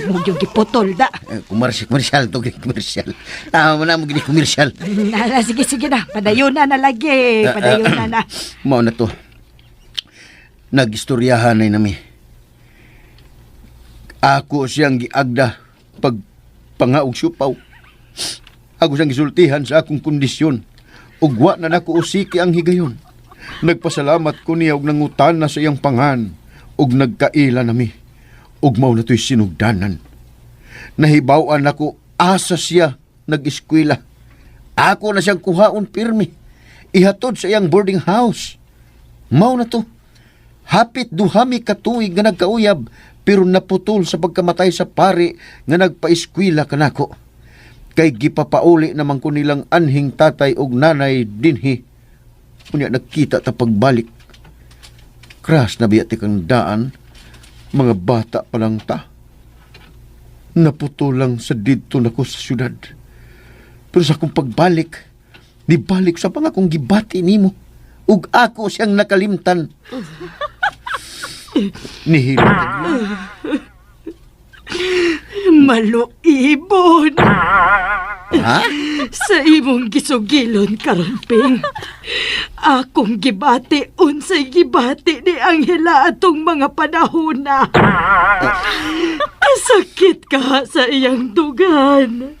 Imo yung giputol na.
Eh, Komersyal, komersyal to, gini komersyal. Tama mo na mo gini komersyal.
Na, na, sige, sige na. Padayon na na lagi. Padayon na na.
Mao na to. Nagistoryahan ay nami. Ako siyang giagda pag pangaog siupaw. Ako siyang gisultihan sa akong kondisyon. Ug wa na nako usiki ang higayon. Nagpasalamat ko niya og nangutan na sa iyang pangan ug nagkaila nami. Ug mao na to'y sinugdanan. Nahibaw-an nako asa siya nag-eskwela. Ako na siyang kuhaon pirmi. Ihatod sa iyang boarding house. Mao na to. Hapit duhami katuig nga nagkauyab pero naputol sa pagkamatay sa pari nga nagpaeskwela kanako. Kay gipapauli naman ko nilang anhing tatay og nanay dinhi. Unya nagkita ta pagbalik. Crash na biya ti kang daan. Mga bata pa lang ta. Naputol lang sa didto nako sa syudad. Pero sa akong pagbalik, nibalik sa pang akong gibati nimo. Ug ako siyang nakalimtan. Nihilot.
Maluibon.
Ha?
Sa imong gisugilon karon, Ping. Akong gibati unsay gibati ni Angela atong mga panahona. Kasakit ka sa iyang dugan.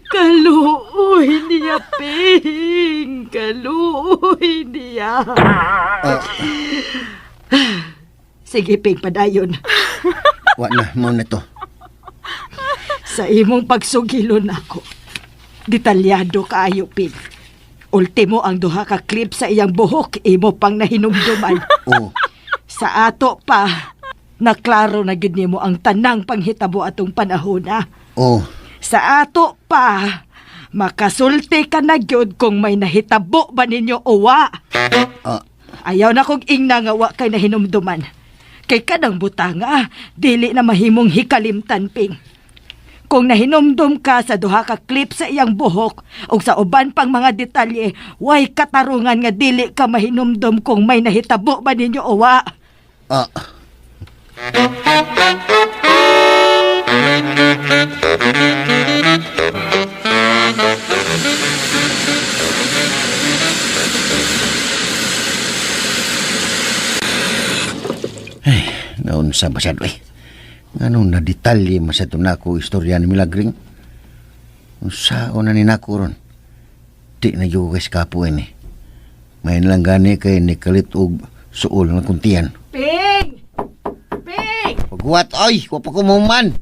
Kaluoy niya, Ping. Kaluoy niya. Sige, Ping, padayon.
Wa na, mao na to.
Sa imong pagsugilon ako. Detalyado kaayo, Ping. Ultimo ang duha ka clip sa iyang buhok, imo pang nahinumduman.
Oh,
Sa ato pa, naklaro na gyud nimo ang tanang panghitabo atong panahon ah.
oh.
Sa ato pa, makasulti ka na gyud kung may nahitabo ba ninyo o wa.
Ah,
Ayaw na kong ingna nga wa kay nahinumduman. Kay kanang butanga, dili na mahimong hikalimtan, Ping. Kung nahinomdom ka sa duha ka clip sa iyang buhok o sa uban pang mga detalye, way katarungan nga dili ka mahinomdom kung may nahitabo ba ninyo o wa.
Ah. Ay, naunsa ba siya, eh? Anong na-detalye man sa nako istorya ni Milagring? Unsa na ni nako ron? Di na yung kay kapo ini. May lang gani kay nikalit og suol nga kuntian.
Ping! Ping!
Paghuwat, oy! Wa pa ko mahuman!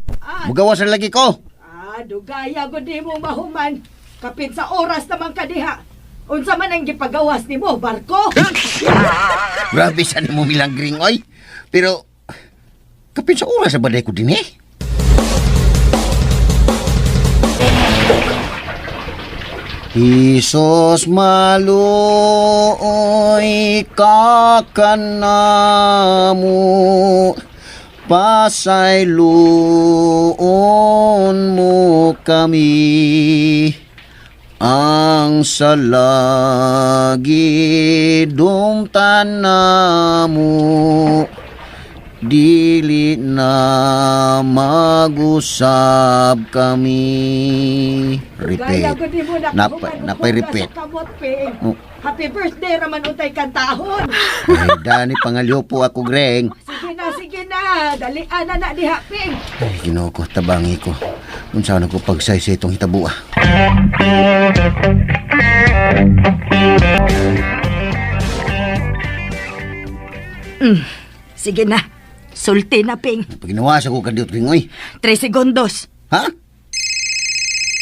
Mugawas na lagi ko!
Ah, dugaya gud nimo mahuman. Kapit sa oras naman ka diha. Unsa man ang gipagawas nimo, barko?
Grabe sa nimo Milagring, oy! Pero, kapit sa oras sa baday ko din eh. Isos maluoy kakanamo pasayloon mo kami ang salagi dumtan namo dili na magusab kami.
Dugaya
Repeat.
gud nimo
Napa,
nakahuman og
napay
hugas
repeat.
sa kamot, Ping.
Oh.
Happy birthday raman untay kantahon.
Ay, dani pangalyo po ako, Greng.
Sige na, sige na. Dalian na na diha, Ping.
Ay, Ginoo ko, tabangi ko. Unsa na ko pagsaysay itong hitabo ah.
Sige na. Sulti na, Ping.
Paginawa sa ko kadiyot, Greng, oy.
3 segundos.
Ha?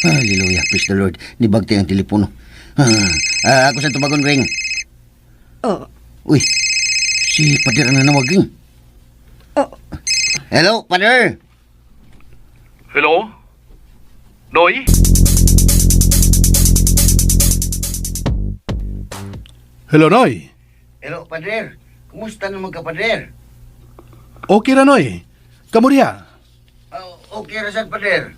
Hallelujah, praise the Lord. Nibagti ang telepono. Ah, ako sa tubagon, Greng.
Oh,
Uy, si Pader ang nanawag, Greng.
oh.
Hello, Pader.
Hello? Noy? Hello, Noy.
Hello, Pader. Kumusta naman ka, Pader?
Okay ra, Noy. Kamuriya.
Okay ra sad, Pader.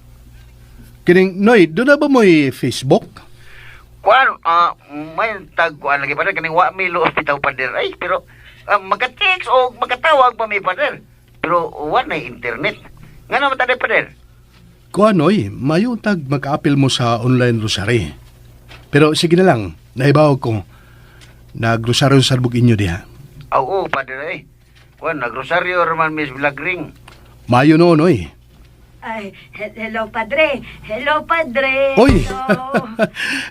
Kining, Noy, doon na ba mo'y Facebook?
Kuan, may tag kuan lagi pader kaning wa mi luos bitaw pader ay pero maka-text o makatawag pa mi pader. Pero wa na internet. Ngano man taday pader?
Kuan, Noy, mayo tag mag-apil mo sa online rosary. Pero sige na lang, naibaw ko. Nagrosaryo sa bug inyo diha.
Oo, pader ay. Kuan nagrosaryo raman Miss Milagring.
Mayo no, Noy.
Ay, hello, padre. Hello, padre.
Oy!
Hello.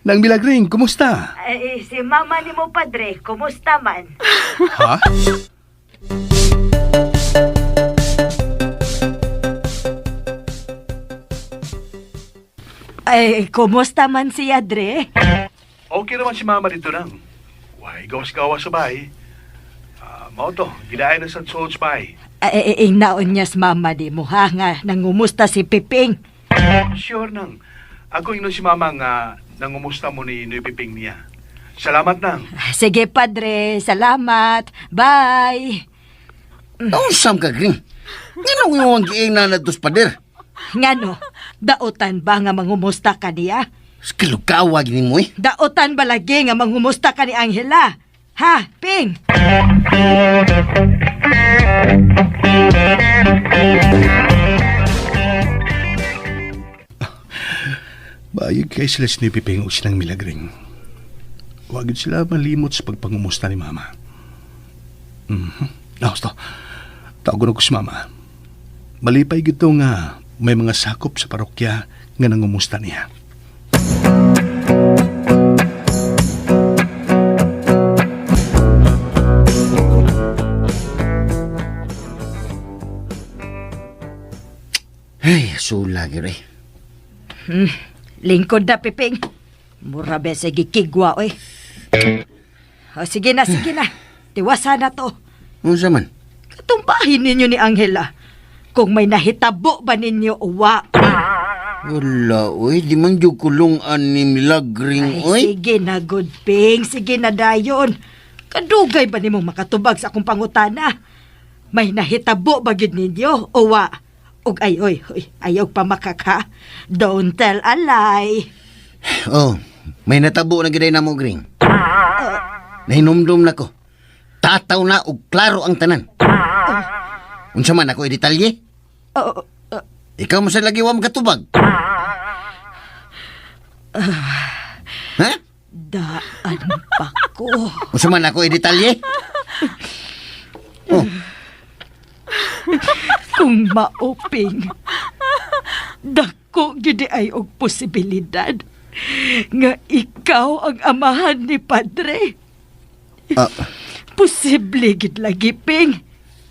Nang Milagring, kumusta?
Ay, si mama ni mo, padre. Kumusta man?
Ha?
Ay, kumusta man siya, dre?
Okay naman si mama dito nang. Why, gawas-gawas sa bahay. Ah, mao to, gilain na sa suod sa bahay.
Ay, ay, naon niya sa mama di mo, ha? Nga, nangumusta si Piping.
Sure nang. Ako ingnon si mama nga nangumusta mo ni Noy Piping niya. Salamat nang.
Sige, padre. Salamat. Bye.
Nausam ka Gring. Ngano imong giing na nadtos pader?
Ngano, daotan ba nga mangumusta ka niya?
Skilukawa gini mo eh.
Daotan ba lagi nga mangumusta ka ni Angela? Ha, Ping?
Bayag kay sila si Noy Piping o silang Milagring. Huwag yun sila malimot sa pagpangumusta ni mama. Mhm. Ah, basta. Tawagon ako si mama. Malipay gito nga may mga sakop sa parokya nga nangumusta niya.
Ay, sula gyud eh.
Lingkod na, Piping. Mura ba sa gikigwa, oy. O, sige na, sige na. Tiwasa na to.
Unsa man?
Katumbahin ninyo ni Angela. Kung may nahitabo ba ninyo, uwa.
Wala oy, di man jud kulungan ni Milagring
Ay,
oy.
sige na, good Ping. Sige na, dayon. Kadugay ba nimong makatubag sa akong pangutana? May nahitabo ba gyud ninyo o wa? Ug ay oy, oy, ayaw pa makaka. Don't tell a lie.
Oh, may natabo na giday namo, Gring. Nahinumdum na ko. Tataw na og klaro ang tanan. Unsa man ako i-detalye?
Oh,
Ikaw mo sa lagi wa makatubag. Ha?
Daan pa ko.
Unsa man ako i-detalye? Oh,
Kung mauping, dako gyud ay og posibilidad nga ikaw ang amahan ni Padre.
ah,
Posible gid lagi, Ping,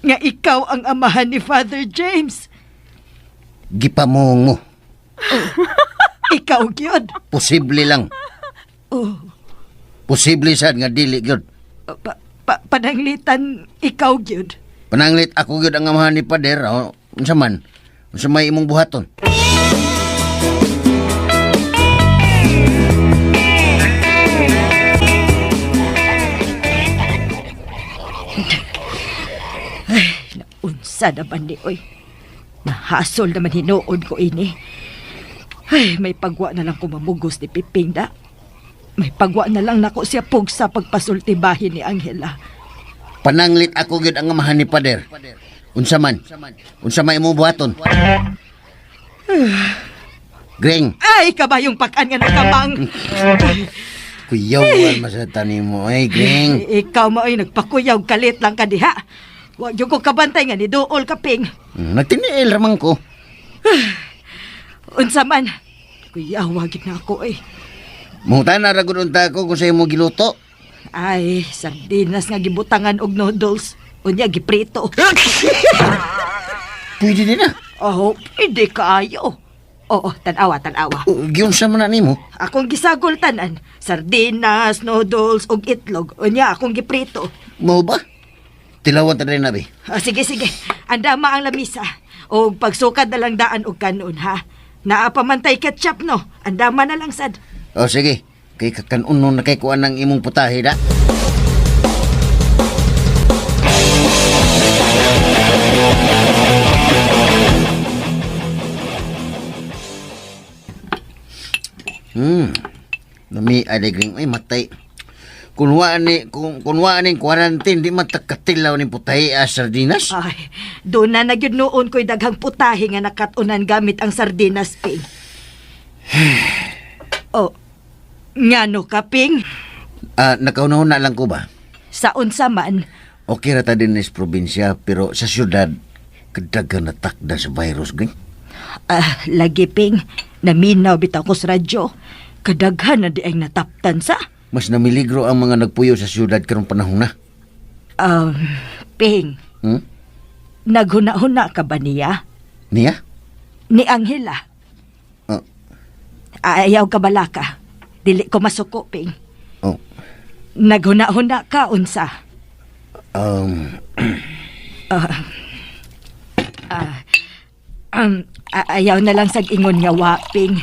nga ikaw ang amahan ni Father James.
Gipamuhong mo.
Ikaw gyud.
Posible lang.
Oh,
Posible sad nga dili gyud.
Pananglitan ikaw gyud.
Pananglit ako gyud ang amahan ni Pader. Oh, unsa man? Unsa may imong buhaton?
Unsa naman ni oy. Nahasol naman hinuon ko ini. Ay, may pagwa na lang ko mamugos ni Piping da. May pagwa na lang nako siya pugsa pagpasultibahin ni Angela.
Pananglit ako gyud ang amahan ni Pader. Unsa man? Unsa may imong buhaton? Greng,
Ay, kabayong pakan nga nakamang.
Kuyawan masata nimo ay Greng.
Eh, ikaw mo ay nagpakuyaw kalit lang ka diha. Wa gyud ko kabantay nga ni duol ka, Ping.
Nagtiniil ramang ko.
Unsa man? Kuyawa gid na ako eh.
Mangutana ra gud unta ko kung sa imo giluto.
Ay, sardinas nga gibutangan og noodles. Unya giprito.
Pwede din na.
Oh, pwede kaayo. Oo, tanawa, tanawa.
Oh, giunsa man na nimo?
Akong gisagol tanan, sardinas, noodles, ug itlog. Unya, akong giprito.
Mao ba? Tilawan ta rin na bi.
Ah, sige, sige. Andama ang lamisa. Og pagsukad na lang daan og kanon, ha? Naa pa man tay ketchup, no? Andama na lang sad.
O sige, kay kakanunon na kay kuan ang imong putahe da. Nami alegring ay matay. Kun wa ni kung wa ni quarantine di matakatilaw ni putahe a sardinas.
Ay, doon na nagyud noon ko'y daghang putahe nga nakatunan gamit ang sardinas, Ping. Oh, ngano ka, Ping?
Ah, nakaunahon na lang ko ba?
Sa unsa man?
Okay ra ta din is probinsya pero sa syudad kadagan na takda sa virus gani.
Ah, lagi, Ping. Naminaw bitaw ko sa radyo. Kadaghan na di ay nataptan sa.
Mas namiligro ang mga nagpuyo sa syudad karong panahon na.
Ping, naghuna-huna ka ba niya?
Niya?
Ni Angela?
Oh.
Ayaw ka balaka. Dili ko masuko, Ping.
Oh.
Naghuna-huna ka, unsa? Ayaw na lang sag ingon nga wa, Ping.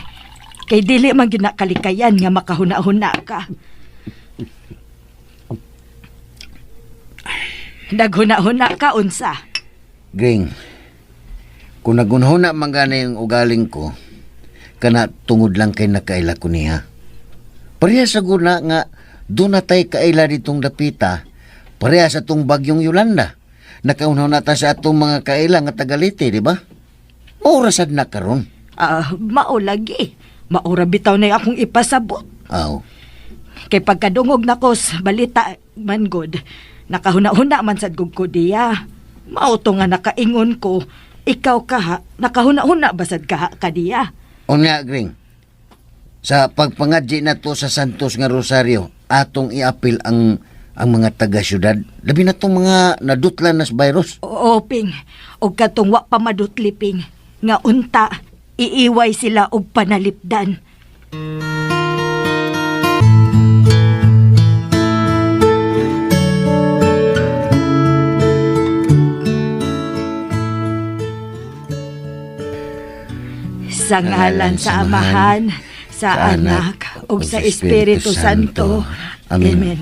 Kay dili man gyud na kalikayan nga makahuna-huna ka. Naghuna-huna ka, unsa?
Gring, kung nagunhuna man gani ang ugaling ko, kana tungod lang kay nakaila ko niya. Pareha sa guna nga doon na tay kaila ditong dapita, pareha sa tong bagyong Yolanda. Nakaunhuna ta sa atong mga kaila nga tagalite, di ba? Orasad na karon.
Ah, mao lagi. Maura bitaw na akong ipasabot.
Aw.
Kay pagkadungog nako sa balita man god, nakahuna-huna man sad gud ko diya. Mao to nga nakaingon ko, ikaw kaha, nakahuna-huna basad kaha ka diya.
Unya, Gring. Sa pagpangadji na to sa Santos nga Rosario, atong iapil ang mga taga-syudad. Labi na tong mga nadutlan na sa virus.
Oo, Ping. Og katong wa pa madutli, Ping. Nga unta, iiway sila og panalipdan. Sa ngalan sa Amahan, sa Anak, ug sa Espiritu Santo.
Amen.
Amen.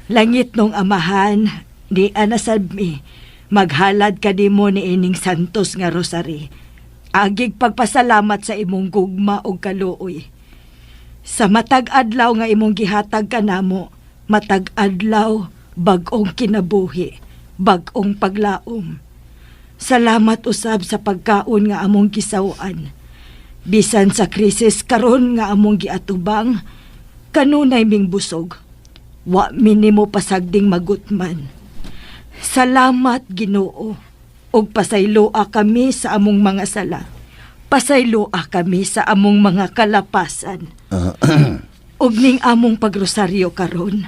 Langit nung Amahan, di anasad mi. Maghalad ka nimo niining santos nga rosary. Agig pagpasalamat sa imong gugma ug kaluoy. Sa matag adlaw nga imong gihatag kanamo, matag adlaw bag-ong kinabuhi, bag-ong paglaom. Salamat usab sa pagkaon nga among gisaw-an. Bisan sa krisis karon nga among giatubang, kanunay ming busog. Wa mi nimo pasagding magutman. Salamat Ginoo ug pasayloa kami sa among mga sala. Pasayloa kami sa among mga kalapasan. Ug ning among pagrosaryo karon,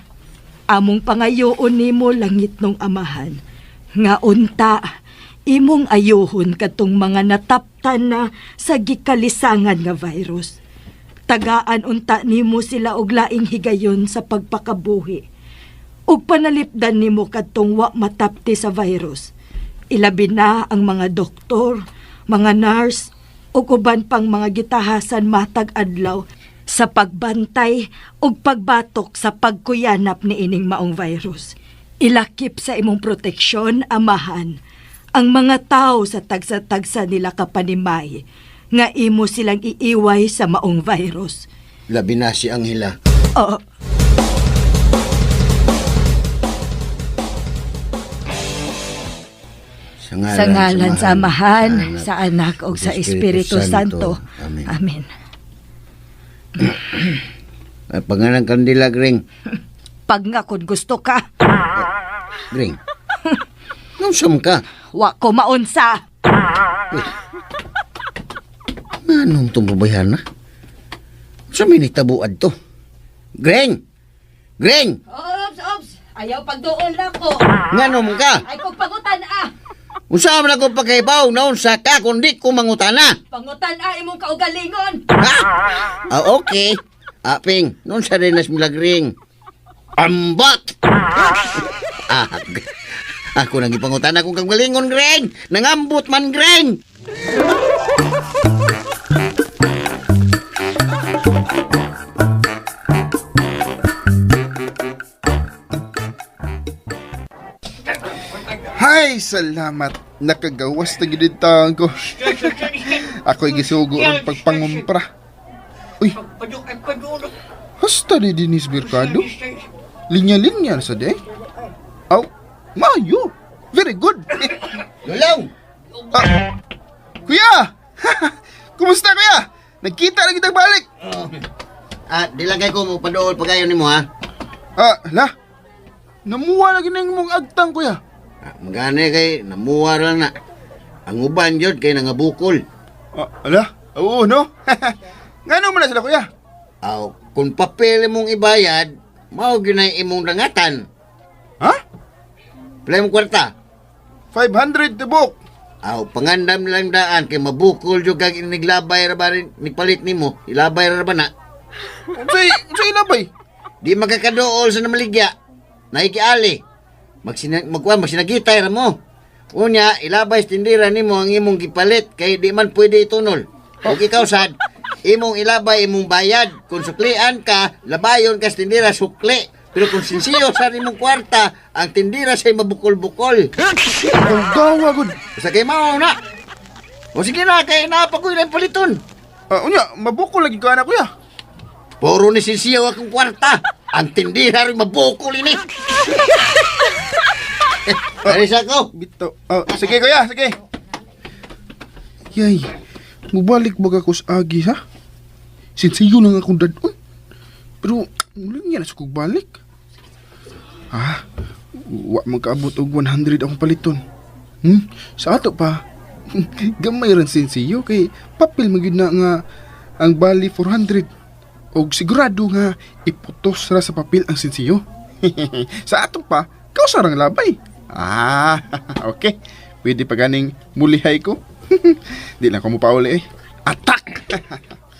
among pangayoon nimo langit nung amahan, nga unta imong ayuhon kadtong mga nataptan na sa gikalisangan nga virus. Tagaan unta nimo sila og laing higayon sa pagpakabuhi. Ug panalipdan nimo kadtong wa matapti sa virus. Ilabi na ang mga doktor, mga nurse, ug uban pang mga gitahasan matag adlaw sa pagbantay ug pagbatok sa pagkuyanap niining maong virus. Ilakip sa imong proteksyon, Amahan, ang mga tao sa tagsa-tagsa nila kapanimay nga imo silang iiway sa maong virus.
Labi na si Angela.
Oh,
Sa ngalan
sa ngalan sa Amahan,
Anak,
sa Anak ug sa Espiritu Santo.
Amen.
Amen.
Ay, pangalan kandila, Gring.
Pag nga kun gusto ka,
Gring. Nausam ka.
wa ko maunsa.
Anong itong babayan na? Sa may nitabuad to? Greng! Greng!
Ops, ops. Ayaw pagduol na ko.
Nganom ka?
Ay kog pangutan ah.
Unsa man ako pagkaibaw na unsa ka kundi ko mangutana.
Pangutan ah imong kaugalingon.
Ha? Ah, okay. Aping, nun sa rin nas milagring. Ambot! Ah, ako nang ipangutana kong kagalingon, Greng! Nangambot man, Greng!
Hay, salamat. Nakagawas na gid taon ko. Ako'y gisugo ron pagpangumpra. Uy. Hasta di dinis merkado. Linya-linya sa de. Aw, mayo. Very good.
Lulaw!
Ah, kuya! Kumusta kuya? Nagkita na kitang balik.
Ah, di lang kay ko mo padool pagayon nimo ha.
Ah, la. Namuha lagi na yung mong agtang kuya.
Ah, magani kay namuha lang na. Ang uban jud kay nangabukol.
Ah, ala? Oo, no? Ngano man na sila kuya?
Aw, kung papel mong ibayad, mao gyud na imong dangatan.
Ha?
Play mo kwarta.
500 tibok.
Aw, pangandam lang daan kay mabukol jud kag iniglabay ra ba rin nigpalit nimo, ilabay ra ba na.
Unsay, unsay labay?
Di makakadool sa namaligya. Naikiali. Magsina magkuan magsinagitay ra mo. Unya, ilabay sa tindira nimo ang imong gipalit kay di man pwede itunol. Ug ikaw sad, imong ilabay imong bayad. Kung suklian ka, labayon ka sa tindira sukli. Pero kung sinsiyo sa imong kwarta, ang tindira say mabukol-bukol.
Ang gawa gud.
Basta kay mao na. O sige na, kay naa pa ko'y laing paliton.
Ah, unya, mabukol lagi ka na kuya.
Puro ni sinsiyo akong kwarta. Ang tindira rin mabukol ini. Aris ako.
Bitaw. Oh, sige kuya, sige. Yay, mubalik baga ko sa agi ha? Sinsiyo lang akong dadon. Pero, muli niya na sa kong balik. Ah, wa man kaabot og 100 akong paliton. Sa ato pa. Gamay ran sinsiyo kay papel man gyud na nga ang bali 400. Og sigurado nga iputos ra sa papel ang sinsiyo. Sa ato pa, kausa rang labay. Ah, okay. Pwede pa ganing mulihay ko. Di lang ko mo pauli eh. Attack!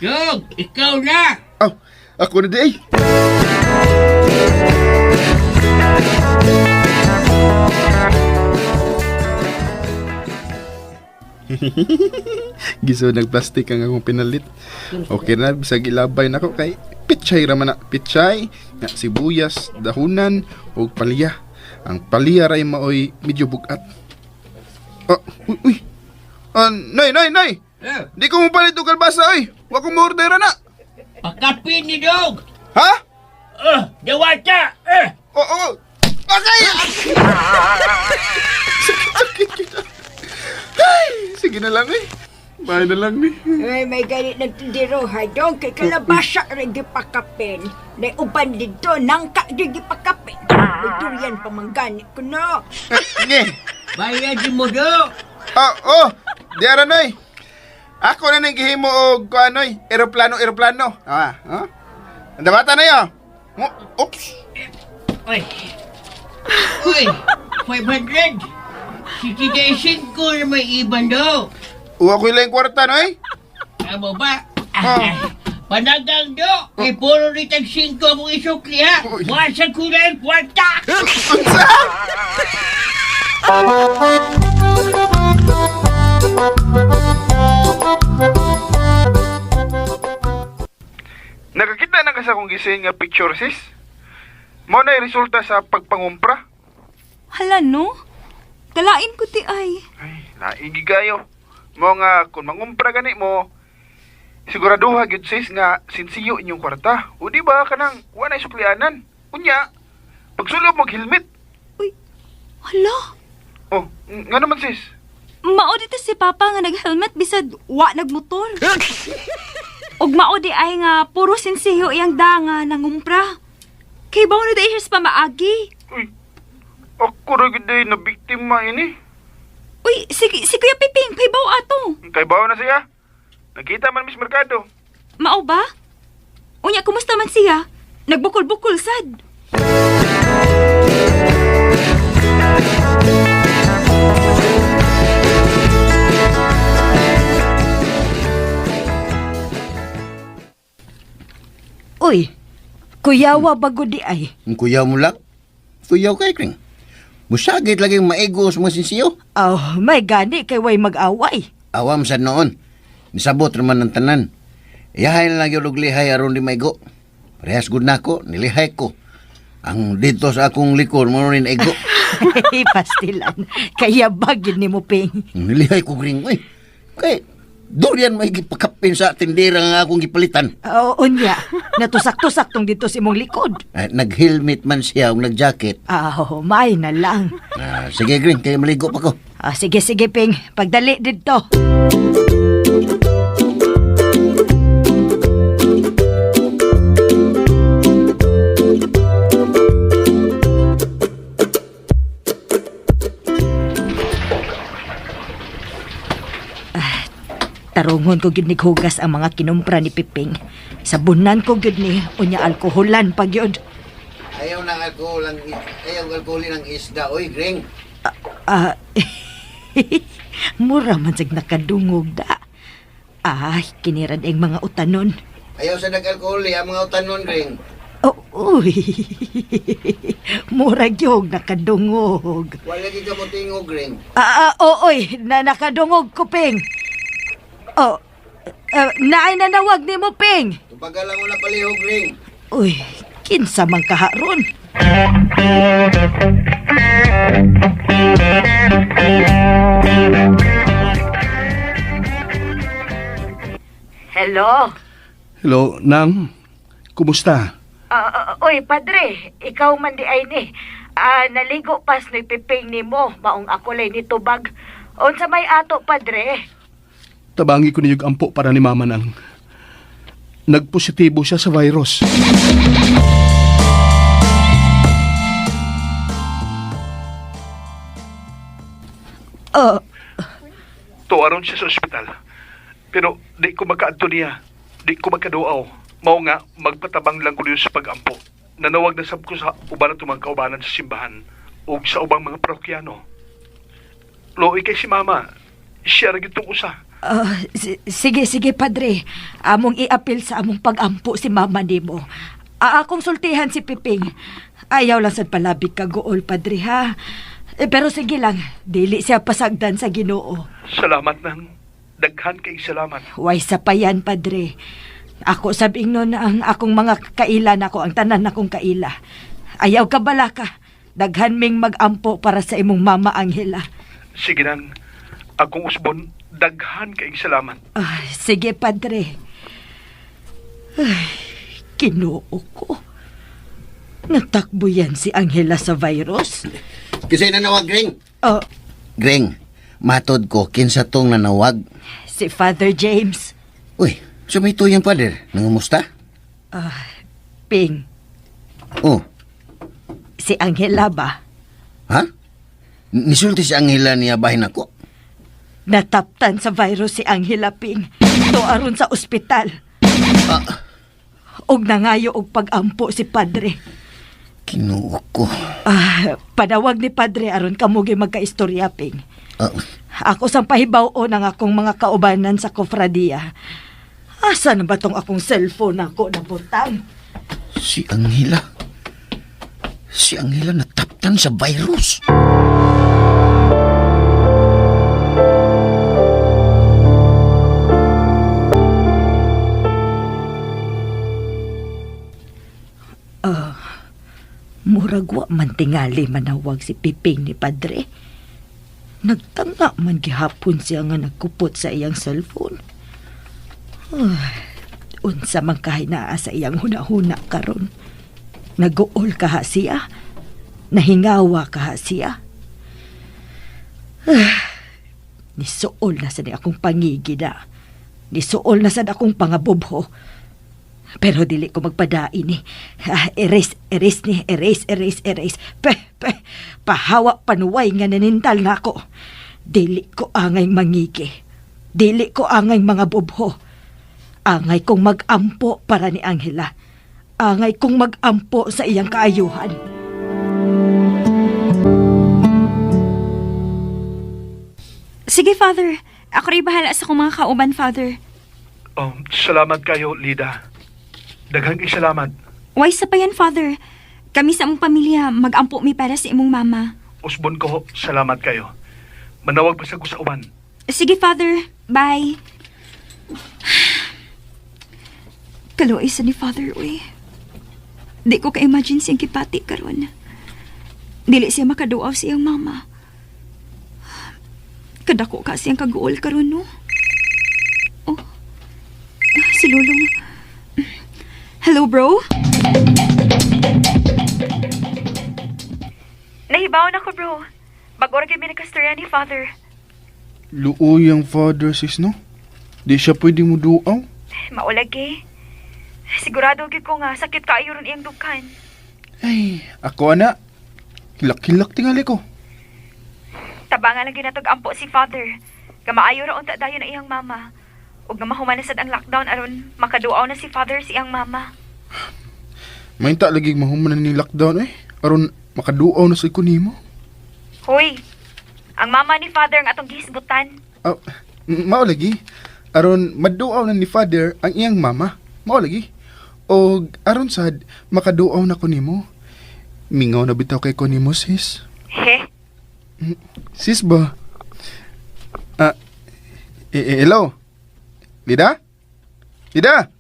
Jog, ikaw na!
Oh, ako na di eh. Giso nagplastic ang akong pinalit. Okay na, bisag ilabay nako kay pichay ra man na, pichay, nga sibuyas, dahunan ug palya. Ang palya ray maoy medyo bugat. Ah, uy, uy. Ah, nay, nay, nay. Di ko mo palit og kalbasa oy. Wa ko mo order na.
Pakapin ni dog!
Ha?
Dawata!
Oo. Oh, oh. Okay. Sakit, sakit kita. Ay, sige na lang eh. Bye na lang ni.
Ay, may ganit ng tindero ha, dong. Kay kalabasa rin gipakapin. Nay uban dito, nangka rin gipakapin. May durian pamanggani ko na.
Nge.
Bayad mo dog!
Ah, oh, di ara noy. Ako na nang gihimo og kuanoy, eroplano, eroplano. Ah, ha? Ang bata na yo. Oops.
Uy! Uy! 500! Si Tita ko na may iban dog!
Uwa ko ilang kwarta noy.
Amo ba?
Oh.
Panagang do! Kay puro ni tag 5 akong isukli ha!
Uy.
Wa sa kulay kwarta!
Unsa? Nakakita na ka sa akong gising nga picture sis. Mao na resulta sa pagpangumpra.
Hala no? Kalain ko ti ay.
Ay, naigi kayo. Mo nga kung mangumpra gani mo, siguraduha gyud sis nga sinsiyo inyong kwarta. O di ba kanang wa na suklianan. Unya, pagsulob mo helmet.
Uy, hala.
Oh, nga naman sis.
Mao dito si Papa nga nag-helmet bisag wa nagmotor. Ug mao di ay nga puro sinsiyo iyang da nga nangumpra. Kay bawo na di siya sa pamaagi.
Uy, ako ra gyud ay na biktima ini.
Uy, si, si Kuya Piping, kay bawo ato.
Kay bawo na siya. Nakita man Miss Mercado.
Mao ba? Unya, kumusta man siya? Nagbukol-bukol sad.
Uy, kuyawa bago di ay.
Ang kuyaw mo lang. Kuyaw kay Kring. Musagit lagi maigo sa mga sinsiyo.
Oh, may gani kay way mag-away.
Awam sa noon. Nisabot naman ng tanan. Iyahay na lang yung og lihay aron di maigo. Parehas gud nako, nilihay ko. Ang dito sa akong likod mo rin igo.
Pastilan. Kaya bagin ni mo, Ping.
Nilihay ko gring oy. Kay durian may gipakapin sa tindera nga akong gipalitan.
Oo, unya. Natusak-tusak tong dito sa imong likod.
Ay, nag-helmet man siya o nag-jacket.
Ah, may na lang.
Ah, sige Green, kay maligo pa ko.
Ah, sige, sige, Ping. Pagdali dito. Ah, tarungon ko gyud nighugas ang mga kinumpra ni Piping. Sabunan ko gyud ni unya alkoholan pa gyud.
Ayaw ng alkohol ang ayaw alkohol ng isda oy, Green.
Ah, mura man sig nakadungog da. Ay, kinirad ang mga utanon.
Ayaw sa nag-alkohol ang mga utanon, Green.
Oh, uy. Mura gyud nakadungog.
Wala gyud ka mo tingog, Green.
Ah, ah, oo, na nakadungog ko, Ping. Oh, naay nanawag ni mo, Ping.
Tubagal lang wala palihog, Green.
Uy, kinsa man kaharon. Hello?
Hello, Nang. Kumusta?
Ah, ah, oy, padre, ikaw man di ay ni. Ah, naligo pas ni piping nimo, maong ako lay ni tubag. Unsa may ato, padre?
Tabangi ko niyog ampo para ni Mama Nang. Nagpositibo siya sa virus.
Oh,
Tuaron siya sa ospital. Pero di ko makaadto niya. Di ko makaduaw. Mao nga, magpatabang lang ko niyo sa pagampo. Nanawag na sab ko sa uban at mga kaubanan sa simbahan ug sa ubang mga parokyano. Looy kay si Mama. Siya ra gyud tong usa.
ah, sige, sige, padre. Among iapil sa among pagampo si mama nimo. Ah, akong sultihan si Piping. Ayaw lang sad palabig ka gool, padre, ha? Eh, pero sige lang, dili siya pasagdan sa Ginoo.
Salamat nang. Daghan kay salamat.
Way sa payan, padre. Ako sabing nun ang akong mga kaila nako, ang tanan nakong kaila. Ayaw ka balaka. Daghan ming magampo para sa imong mama Angela.
Sige nang. Akong usbon, daghan kaig salamat.
Ah, sige, padre. Ay, Ginoo ko. Natakbo yan si Angela sa virus.
Kasi nanawag, Greng.
Oh,
Greng, matod ko, kinsa tong nanawag.
si Father James.
Uy, sumito yan, Father. Nangumusta?
Ping,
Oh,
si Angela ba?
ha? Nisulti si Angela niya bahin ako.
Nataptan sa virus si Angela, Ping. To aron sa ospital. Og nangayo og pagampo si Padre.
Kinuo ko.
Ah, panawag ni Padre aron kamo gyud magkaistorya, Ping.
Ah,
Ako sang pahibaw-on ang akong mga kaubanan sa kofradiya. Asa na ba tong akong cellphone ako nabutang?
Si Angela. Si Angela nataptan sa virus.
Murag wa man tingali manawag si Piping ni Padre. Nagtanga man gihapon siya nga nagkupot sa iyang cellphone. Ay, unsa man kahinaa sa iyang hunahuna karon. Naguol kaha siya. Nahingawa kaha siya. Ah, nisuol na sad akong pangigida. Nisuol na sad akong pangabubho. Pero dili ko magpadain ni. Ah, erase, erase ni, erase, erase, erase. Pe, pe, pahawa panuway nga nanintal na ako. Dili ko angay mangigi. Dili ko angay mga bubho. Angay kong magampo para ni Angela. Angay kong magampo sa iyang kaayuhan.
Sige, Father. Ako rin bahala sa akong mga kauban, Father.
Oh, salamat kayo, Lida. Daghan kay salamat.
Why sa pa yan, Father? Kami sa among pamilya, magampo mi para sa imong mama.
Usbon ko, salamat kayo. Manawag pa sa ko sa uban.
Sige, Father. Bye. Kaluoy sa ni Father, uy. Di ko ka-imagine siyang kipati karon. Dili siya makaduaw sa iyang mama. Kadako ka siyang kaguol karon, no? Oh. Ah, si Lulong. Hello, bro? Nahibaw na ko, bro. Bago ra kami nakastorya ni Father.
Luoy ang father sis no? Di siya pwede mo duaw.
Maulag eh. Sigurado gyud ko nga sakit kaayo ron iyang dughan.
Ay, ako ana. Hilak-hilak tingali ko.
Tabangan lang ginatog ampo si Father. Gamaayo ra unta dayon ang iyang mama. Ug nga mahuman na sad ang lockdown aron makaduaw na si Father si iyang mama.
Mainta lagi mahuman na ni lockdown eh. Aron makaduaw na sa ko nimo.
Hoy, ang mama ni Father ang atong gihisgutan.
Ah, mao lagi. Aron maduaw na ni father ang iyang mama. Mao lagi. Og aron sad makaduaw na ko nimo. Mingaw na bitaw kay ko nimo sis.
He?
Sis ba? Ah, hello? Lida? Lida?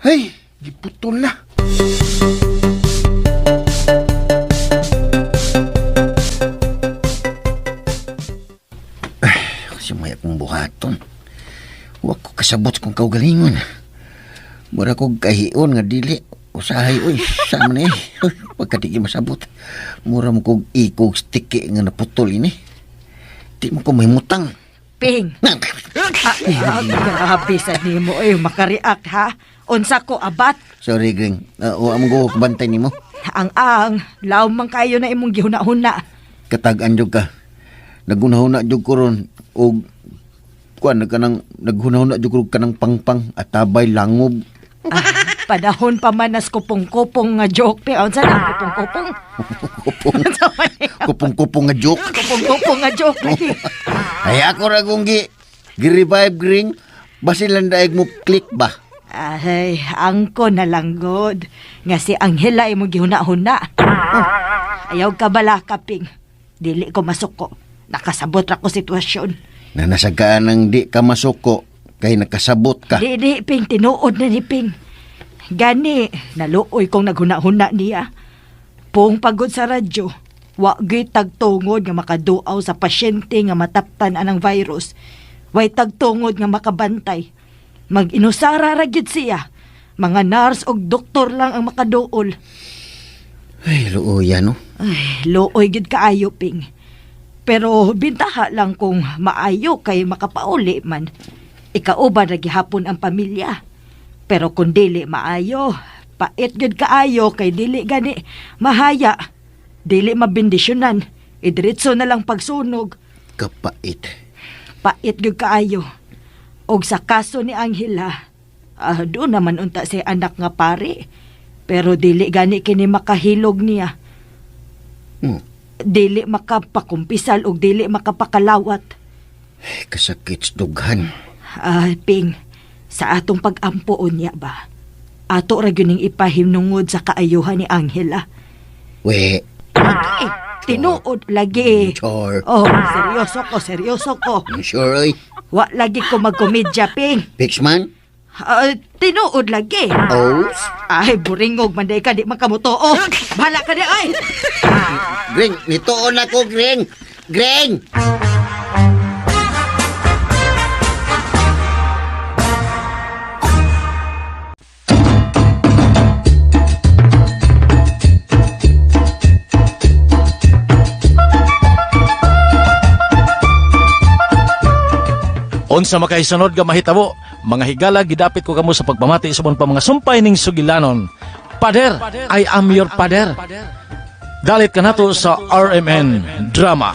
Hey, giputol na.
Kasi may akong buhaton. Wa ko kasabot kung kaugalingon. Mura kog kahion nga dili. Usahay, uy, sama na eh. Uy, pagkadigi masabot. Mura mo kog ikog stiki nga naputol ini. Di mo ko mahimutang.
Ping! Ah, grabe sa nimo eh, makareact ha. Unsa ko abat?
Sorry, Gring. Wa mo ko bantay nimo.
Ang laom man kayo na imong gihuna-huna.
Katag-an jud ka. Nagunahuna jud ko ron og kuan na kanang naghunahuna jud ko kanang pangpang atabay langob.
Ah, panahon pa man nas kupong-kupong nga joke pe. Unsa na kupong-kupong?
Kupong
Unsa man eh?
kupong-kupong nga joke.
Kupong-kupong nga joke lagi.
Ay ako ra kong gi gi-revive Gring. Basin lang daig mo click ba?
Ay, angko na lang god. Nga si Angela imong gihuna-huna. Oh, ayaw ka bala kaping. Dili ko masuko. Nakasabot ra ko sitwasyon.
Na nasagaan ang di ka masuko kay nakasabot ka.
Di, di, Ping. Tinuod na ni Ping. Gani, naluoy kong naghuna-huna niya. Pung pagod sa radyo. Wa gyud tagtungod nga makaduaw sa pasyente nga mataptan anang virus. Way tagtungod nga makabantay. Mag-inusara ra gyud siya. Mga nurse og doktor lang ang makaduol.
Ay, luoya no.
Ay, luoy gyud kaayo, Ping. Pero bintaha lang kung maayo kay makapauli man. Ikauban ra gihapon ang pamilya. Pero kung dili maayo, pait gyud kaayo kay dili gani mahaya. Dili mabendisyonan. Idiretso na lang pagsunog.
Kapait.
Pait gyud kaayo. Og sa kaso ni Angela, doon naman unta say anak nga pare. Pero dili gani kini makahilog niya. Dili makapakumpisal og dili makapakalawat.
Ay, kasakit sa dughan.
Ah, Ping, sa atong pag-ampo unya ba? Ato ra gyud ning ipahimnungod sa kaayuhan ni Angela.
We,
Eh, tinuod lagi.
Sure.
Oh, seryoso ko, seryoso ko.
Sure, oy.
Wa lagi ko magkomedya, Ping.
Pixman?
Ah, tinuod lagi.
O's?
Ay, buringog man day ka, di man kamutuo. Bahala ka di ay.
Gring, nituon ako, Gring! Gring!
Unsa makaisunod nga mahitabo, mga higala gidapit ko kamo sa pagpamati sa pa mga sumpay ning sugilanon. Pader, I am your pader. Dalit kanato sa RMN Drama.